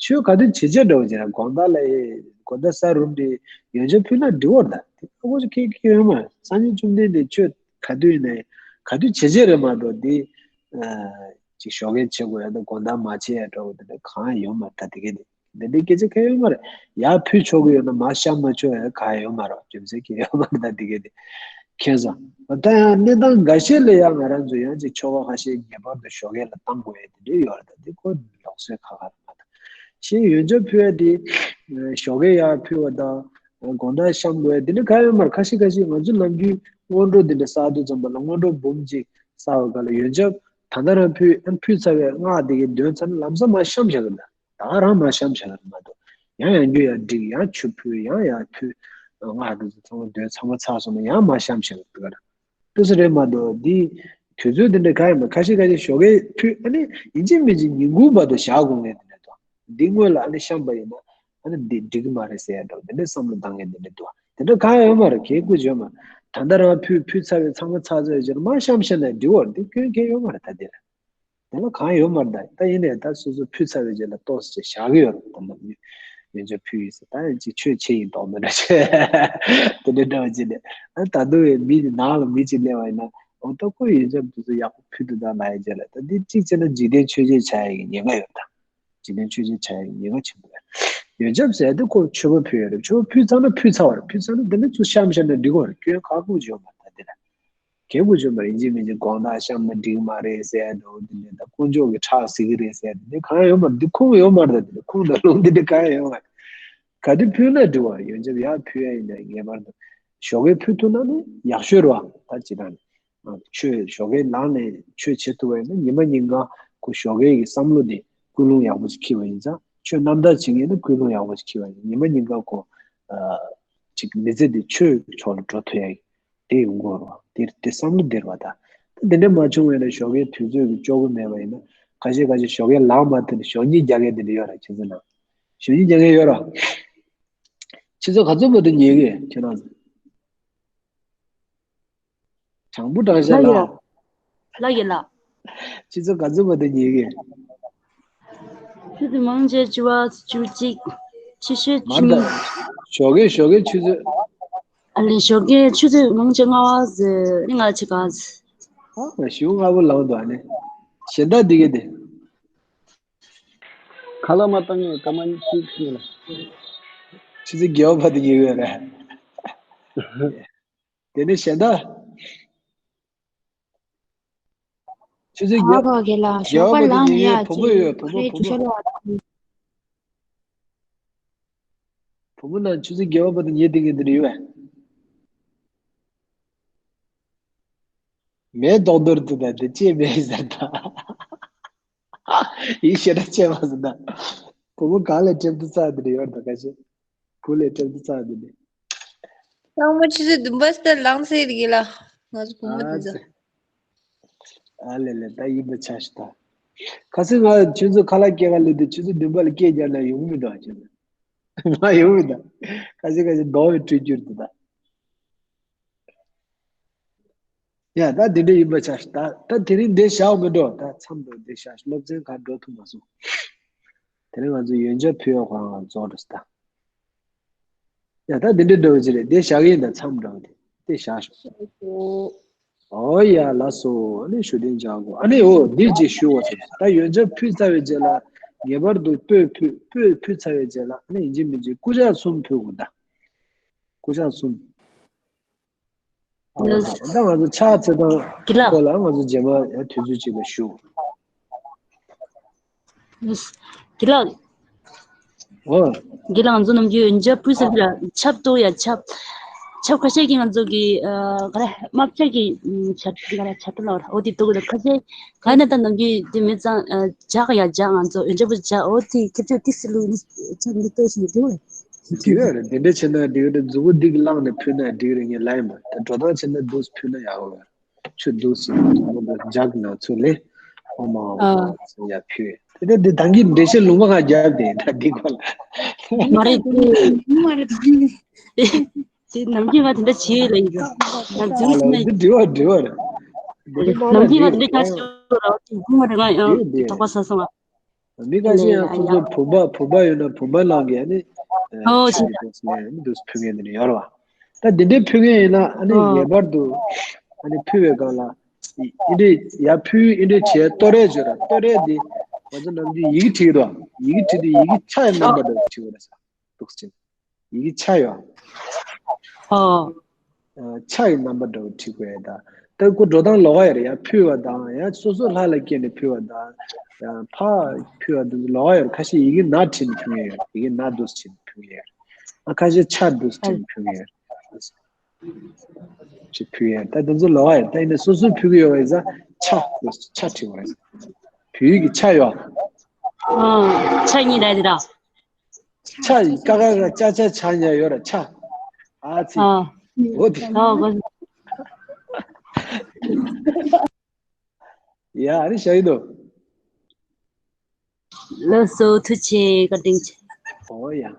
ཆོས་ག་དུས་བྱེད་བྱེད་འགྲོ་བྱེད་ན་དགོང་དག་ལ་ཨེ་དགོང་དག་ས་རུབ་དེ་ཡོན་ཆབ་ཕུལ་ན་འགྲིག་གོ་རེད་ད་དེ་ཨ་ཁོ་ཚོ་ཁྱེད་ཀྱི་ཡོད་མ་རེད། སངས་རྒྱས་བཅོམ་ལྡན་འདས་ཆོས་ག་དུས་ཡིན་ནའི་ག་དུས་བྱེད་བྱེད་རེད་མ་གཏོགས་དེ། ཅིག་ཞོགས་ཀས་བྱེད་དགོས་ཡ་དང་དགོང་དག་མ་བྱེད་ཡ་འདྲ་བོ་དེ་འདྲ་གང་ཡོད་མ་རེད་ད་དེ་ག་དེ། འདི་འདྲའི་སྐད་ཆ་གང་ཡོད་མ་རེད། ཡར་ཕུལ་ཆོག་གི་ཡོད་ན་མར་བཤམས་མ་ཆོག་ཡ་གང་ཡོད་མ་རེད། རྒྱུ་མཚན་གང་ཡོད་མ་རེད་ད་དེ་ག་དེ། མཁྱེན་སོང་། ད་ཡང་གནས་སྟངས་འགའ་ཤས་ལ་ཡང་ང་རང་ཚོ་ཡང་ཅིག་ཆོ་ག་ཁ་ཤས་ངེས་པར་དུ་ཞོགས་ཀས་ལ་བཏང་དགོས་ཡ་དེ་འདྲ་ཡོད་རེད་ད་དེ་ཁོ་ལུགས་སྲོལ་ཁག་ཁག་རེད་མ་གཏོགས། ཕྱིའི་ཡོན་ཆབ་ཕུལ་ཡ་དེ་ཞོགས་ཀས་ཡར་ཕུལ་བ་དང་དགོང་དག་བཤམས་དགོས་ཡ་དེ་འདྲ་གང་ཡོད་མ་རེད། ཁ་ཤས་ཁ་ཤས་ང་ཚོ་ནམ་རྒྱུན་སྔོན་འགྲོ་དེ་འདྲ་བསགས་དུས་ཙམ་པ་ལ་སྔོན་འགྲོ་འབུམ་གཅིག་བསགས་པའི་སྐབས་ལ་ཡོན་ཆབ་ད་ལྟ་རང་ཕུལ་ཨ་ཕུལ་ཚར་བའི་སྔགས་དེ་གའི་འདོན་ཚར་ན་ལམ་སང་མར་བཤམས་བཞག་གི་འདུག་ད་རང་མར་བཤམས་བཞག་གི་མ་གཏོགས་ཡང་ཡང་རྒྱུ་ཡར་བསྒྲིགས་ཡང་ཆུ་ཕུལ་ཡང་ཡར་ཕུལ་སྔགས་དེ་ཚོ་ཚང་མ་འདོན་ཚང་མ་ཚར་སོང་ན་ཡང་མར་བཤམས་བཞག་གི་འདུག་ག་ལྟོས་ས་རེད་མ་གཏོགས་འདི་དུས་ཚོད་དེ་འདྲ་གང་ཡང་མེད། ཁ་ཤས་ཁ་ཤས་ཞོགས་ཀས་ཕུལ་ཨ་ནི་ཡིན་གཅིག་མིན་གཅིག་ཉིན་གུང་བར་དུ་བཞག་དགོས་ངེས་དེ་འདྲ་འདུག་འདི་སྔོན་ལ་ཨ་ནི་བཤམས་པ་ཡིན་ན་ཨ་ནི་འདི་འགྲིག་གི་མ་རེད་ཟེར་ཡ་འདྲ་བོ་དེ་འདྲ་བསམ་བློ་བཏང་མཁན་དེ་འདྲ་འདུག་དེ་འདྲ་གང་ཡང་ཡོད་མ་རེད། གལ་དགོས་ཡོད་མ་རེད། ད་ལྟ་རང་ཕུལ་ཕུལ་ཚར་བའི་ཚང་མ་ཚར་ཚར་བའི་རྗེས་ལ་མར་བཤམས་བཤམས་ནས་འགྲིག་བར་འདི་སྐྱོན་གལ་ཡོད་མ་རེད། ད་འདི་ལ་དེ་ལ་གང་ཡང་ཡོད་མ་རེད། ད་ད་ཡིན་ནའི་ད་སོ་སོ་ཕུལ་ཚར་བའི་རྗེས་ལ་ཏོག་ཙམ་བཞག་གི་ཡོད་རེད། ད་ལ་ཡོན་ཆབ་ཕུལ་ཡིན་ཟེར་ད་ཡིན་ཅིག་ཆོས་བྱེད་ཡིན་མདོག་མེད་འདྲ་བྱས་དེ་འདྲ་འདྲ་བ་ཅིག་ནས་ཨ་ད་དུང་བའི་མི་ནང་ལ་མི་ཅིག་སླེབས་པ་ཡིན་ན་འོ་ད་ཁོ་ཡོན་ཆབ་དེ་ཚོ་ཡག་པོ་ཕུལ་འདུག་ད་ལ་ཡ་རྗེས་ལ་ད་འདི་གཅིག་བྱས་ན་འཇིག་རྟེན་ཆོས་བརྒྱད་ཆགས་ཡ་གི་ཉེན་ཁ་ཡོད་ད། འཇིག་རྟེན་ཆོས་བརྒྱད་ཆགས་ཡ་ཉེན་ཁ་ཆེན་པོ་རེད། ཡོན་ཆབ་ཟེར་དེ་ཁོ་མཆོད་པ་ཕུལ་ཡོད་རེད། མཆོད་པ་ཕུལ་ཚར་ན་ཕུལ་ཚར་བ་རེད། ཕུལ་ཚར་ན་དེ་ནས་ཚུར་བཤམས་བཤམས་ན་འགྲིག་གི་རེད། སྐྱོན་ཁག་པོ་ཅིག་ཡོད་མ་རེད་ད་དེ་ལ། གལ་དགོས་ཅིག་ཡོད་མ་རེད། ཡིན་གཅིག་མིན་གཅིག་དགོང་དག་བཤམས་ན་འགྲིག་མ་རེད་ཟེར་ཡ་འདྲ་བོ་དེ་འདྲ་ད་དཀོན་མཆོག་གི་ཁྲག་ཟེར་གི་རེད་ཟེར་ཡ་དེ་འདྲ་གང་ཡང་ཡོད་མ་རེད། འདི་ཁུངས་ཡོད་མ་རེད། ད་དེ་འདྲ་ཁུངས་དང་ལུང་འདི་འདྲ་གང་ཡང་ཡོད་མ་རེད། ག་དུས་ཕུལ་ན་འགྲིག་བ་རེད། ཡོན་ཆབ་ཡར་ཕུལ་ཡ་ཡིན་ན་ངེས་པར་དུ་ཞོགས་ཀས་ཕུལ་ཐུབ་ན་ནི་ཡག་ཤོས་རེད་བ། ད་ཇི་ལྟར་ནི། ཆོས་ཞོགས་ཀས་ལངས་ནས་ཆོས་བྱེད་ཐུབ་པ་ཡིན་ན་ཉི་མ་ཉིན་གང་ཁོ་ཞོགས་ཀས་ཀྱི་བསམ་བློ་དེ་ཀུན་སློང་ཡག་པོ་ཞིག་འཁྱེར་བ་ཡིན་ཙང་ཆོས་རྣམ་དག་བྱེད་མཁན་ནི་ཀུན་སློང་ཡག་པོ་ཞིག་འཁྱེར་བ་ཡིན། ཉི་མ་ཉིན་གང་ཁོ་ཨ་ཅིག་མི་ཚེ་འདི་ཆོས་ཕྱོགས་ལ་འགྲོ་ཐུབ་ཡ་ཡིན། དེ་ཡོང་གི་རེད་བ། དེ་དེ་བསམ་བློ་དེ་རེད་བ་ད། ད་དེ་འདྲ་མ་བྱུང་བས་ན་ཞོགས་ཀས་དུས་ཚོད་ཀྱི་ལྕོགས་གུ་མེད་པ་ཡིན་ན་ཁ་ཤས་ཁ་ཤས་ཞོགས་ཀས་ལངས་མ་ཐུབ་ནས་ཞོགས་ཉིན་རྒྱག་མཁན་དེ་འདྲ་ཡོད་ར། ཁྱེད་ཚོ་ནང་ཞོགས་ཉིན་རྒྱག་མཁན་ཡོད་ར། ཁྱེད་ཚོ་ག་ཚོད་བར་དུ་ཉལ་གི་ཁྱེད་རང་ཚོ། དྲང་པོ་དྲང་བཞག་ལ། ལགས་ཡོད་ལགས། ཁྱེད་ཚོ་ག་ཚོད་བར་དུ་ཉལ་གི་ཆུ་ཚོད་མང་ཆེ་བཅུ་པ་བཅུ་གཅིག་ཕྱི་ཤོད་བཅུ་མར་གཉིས། ད། ཞོགས་ཀས་ཞོགས་ཀས་ཆུ་ཚོད། ཨ་ལེ་ཞོགས་ཀས་ཆུ་ཚོད་མང་ཆེ་ལྔ་པ་ཟེར་ནི་ལྔ་ཆེ་ག་ཨ་ཞུ་ལྔ་པོ་ལངས་འདུག་ཨ་ནི། གཞན་དག་འདི་གས་དེ། ཁ་ལག་མ་བཏང་ངས་སྐར་མ་གཅིག་ཉལ་ལ། ཆུ་ཚོད་བརྒྱད་པ་བར་དུ་ཉལ་གི་ཡོད་རེད། དེ་ནས་གཞན་དག་ཆུ་ཚོད་ཨ་བརྒྱད་ཕ་གི་ལ་ཞོགས་བརྒྱད་པ་པ་བར་དུ་ལངས་ཉལ་ཡ་ཡོད་བུ་མོ་ཅིག་ཡོད་བུ་མོ་ཁ་བུ་ཆུ་མོ། ཤོར་བ། བུ་མོ་ནང་ཆུ་ཚོད་བརྒྱད་པ་བར་དུ་ཉལ་བསྡད་མཁན་དེ་འདྲ་ཡོད་པས། མེད་རྡོག་རྡོར་དུ་ད་དེ་ཅེས་མེད་ཟེར་ད། ཡིན་ཞེ་དྲག་ཅེས་མ་ཟེར་ད། བུ་མོ་གང་ལས་འགྲེམས་དུ་རྩ་འདི་རེད་ཡོད་ད་ག་ཤེད། བུ་ལས་འགྲེམས་དུ་རྩ་འདི་རེད། ལྷག་མ་ཆུ་ཚོད་བདུན་པ་སྟེ་ལངས་ཚེ་རིག་ལ། ང་ཚོ་བུ་མོ་དེ་ཚོ། ཨ་ལེ་ལེ་ད་ཡིན་པ་ཆ་ཞིག་ད། ཁ་སང་ང་ཆུ་ཚོད་ཁ་ལག་སྐྱེལ་ག་ལས་དུས་ཆུ་ཚོད་བདུན་པ་ལ་སྐད་རྒྱག་ན་ཡོང་གི་མི་འདུག་ཨ་ཆུ་ཚོད། ང་ཡོང་མི་འདུག་ཁ་སང་ཁ་སང་ལྡོག་པའི་འཕྲོད་སྒྱུར་དུ་ད། ཡ་ད་དེ་འདྲ་ཡིན་པ་ཆ་ཞིག་ད། ད་དེ་རིང་འདི་བཞག་མི་འགྲོ་ད་མཚམས་འགྲོ་འདི་བཞག་སློབ་ཚན་ག་འགྲོ་ཐུབ་མ་སོང་། དེ་རིང་ང་ཚོ་ཡོན་ཆབ་ཕུལ་ཡག་ཁོ་རང་ང་རྫོགས་འགྲོ་སི་ད། ཡ་ད་དེ་འདྲ་འགྲོ་བ་ཅི་རེད་འདི་བཞག་གི་ཡིན་ད་མཚམས་འགྲོ་བ་དེ་འདི་བཞག་ཤོག་ཨོ་ཡ་ལགས་སོ། ཨ་ནི་ཞུ་དོན་བྱ་དགོས་ཨ་ནི་འོ་འདི་ཅིག་ཞུ་བ་ཟེར་ད་ཡོན་ཆབ་ཕུལ་ཚར་བའི་རྗེས་ལ་ངེས་པར་དུ་སྤོས་ཕུལ་སྤོས་ཕུལ་ཚར་བའི་རྗེས་ལ་ཨ་ནི་ཡིན་གཅིག་མིན་གཅིག་སྐུ་ཕྱག་གསུམ་ཕུལ་དགོས་ད། སྐུ་ཕྱག་གསུམ། ད་ང་ཚོ་ཕྱག་འཚལ་སྟངས་སྐོར་ལ་ང་ཚོ་རྗེས་མ་ཡང་དུས་ཚོད་ཅིག་ལ་ཞུ། དགེ་ལགས། འོ། དགེ་ལགས་ང་ཚོ་ནམ་རྒྱུན་ཡོན་ཆབ་ཕུལ་ས་ལ་ཆབ་གཏོར་ཡ་ཆབ། ཆབ་ཁ་ཤས་ཀྱིས་ང་ཚོ་གི་ག་རེ་དམར་ཆ་གི་ཆབ་ག་རེ་ཆབ་ཏུ་ལ་འོ་དེ་གཏོར་གི་ལ་ཁ་ཤས་ག་ནས་ད་ནམ་རྒྱུན་དེ་མི་ཚང་ཇག་ཡ་ཇག་ང་ཚོ་ཡོན་ཆབ་ཕུལ་ཇག་འོ་དེ་ཁྱེད་ཚོས་ཏིག་སི་ལུག་ནི་ཆབ་འདི་གཏོར་ཞིག་འདུག་དེ་ག་རེད་དེ་འདྲ་བྱས་ན་དེ་ག་རེད་མཛུ་གུ་འདི་གི་བླངས་ནས་ཕུལ་ན་འགྲིག་རེད་ངས་ལབ་ཡིན་པ་དེ་འགྲོ་སྟངས་བྱས་ན་འདུག་ཕུལ་ན་ཡག་གི་རེད། ཆུ་འདུག་སེ་འཇག་ན་ཚུར་ལེ། ཨོ་མ་ཨོ་མ་ཟེར་ཡ་ཕུལ། དེ་དེ་དེ་ད་གིན་འགྲེལ་བཤད་ལུང་པ་ཁ་རྒྱབ་དེ་ད་འདི་གོ་ལ། མ་རེད་དེ། མ་རེད་དེ། དེ་ནམ་རྒྱུན་ང་དེ་འདྲ་བྱེད་ལ་ཡིན་ད། ང་རྫུན་ཨ་ལ་ཟེར་ན་འདི་འདྲི་བ་འདྲི་བ་རེད། འདི་ནམ་རྒྱུན་ང་དེ་འདྲ་ཆགས་ཤོག་ར་དེ་ཁུངས་མ་རེད་ང་ཡང་དེ་དོགས་པ་ཟ་སོང་ང་། མི་ཁ་ཤས་ཡང་སོ་སོ་བུམ་པ་བུམ་པ་ཡོད་ན་བུམ་པ་ནང་གི་ཨ་ནི་ཨོ་ཆི་ཆི་དེ་དེ་ལས་ཨ་ནི་འདུག་ཕུལ་མཁན་དེ་འདྲ་ཡོད་རེད་བ། ད་འདི་འདྲའི་ཕུལ་མཁན་ཡིན་ན་ཨ་ནི་ཨོ་ངེས་པར་དུ་ཨ་ནི་ཕུལ་བའི་སྒང་ལ་ཨི་འདྲའི་ཡར་ཕུལ་ཨི་འདྲའི་བྱས་གཏོར་རས་བརྗོད་ར་གཏོར་རས་འདི་ང་ཚོ་ནམ་རྒྱུན་ཡི་གེ་བྲིས་འདུག་ཡི་གེ་བྲིས་དུས་ཡི་གེ་ཆ་ཡི་རྣམ་པ་འདྲ་བོ་བྲིས་དགོས་རེད་ས་འདུག་ཅིང་། ཡི་གེ་ཆ་ཡོད། ཨོ། ཆ་ཡི་རྣམ་པ་འདྲ་བོ་བྲིས་དགོས་ཡ་ད། ད་ཁོ་འགྲོ་སྟངས་ལོགས་ཀ་ཡོད་རེད་ཡ། ཕུལ་བ་དང་ཡ་སོ་སོ་ལྷ་ལ་བསྐྱེད་ནས་ཕུལ་བ་དང་། ཡ་ཕ་ཕུལ་བ་དེ་ཚོ་ལོགས་ཀ་ཡོད་རེད། ཁ་ཤས་ཡི་གེ་ན་བྲིས་ནས་ཕུལ་མཁན་ཡོད་རེད། ཡི་གེ་ན་འདུག་སེ་བྲིས་ནས་ཕུལ་མཁན་ཡོད་རེད། ཨ་ཁ་ཤས་ཆ་འདུག་སེ་བྲིས་ནས་ཕུལ་མཁན་ཡོད་རེད། ཅིག་ཕུལ་ཡ་ད་དེ་ཚོ་ལོགས་ཀ་ཡོད། ད་ཡིན་ན་སོ་སོ་ཕུལ་གི་ཡོད་པ་ཡིན་ཙང་ཆ་འདུག་སེ་ཆ་བྲིས་པ་རེད། བོད་ཡིག་གི་ཆ་ཡོད། ཨ་ཆ་གཉིས་རེད་དེ་ར། ཆ་ཡི་ཀ་ཁ་ག་ཅ་ཆ་ཆ་ཉ་ཡོད་ར་ཆ། ཨ་ཙི། ཨ། འོ་དེ། ཨ་གོ། ཡ་ཨ་རི་ཤ་ཡི་དོ། ལགས་སོ་ཐུགས་རྗེ་ཆེ་བཀའ་དྲིན་ཆེ། ཨོ་ཡ།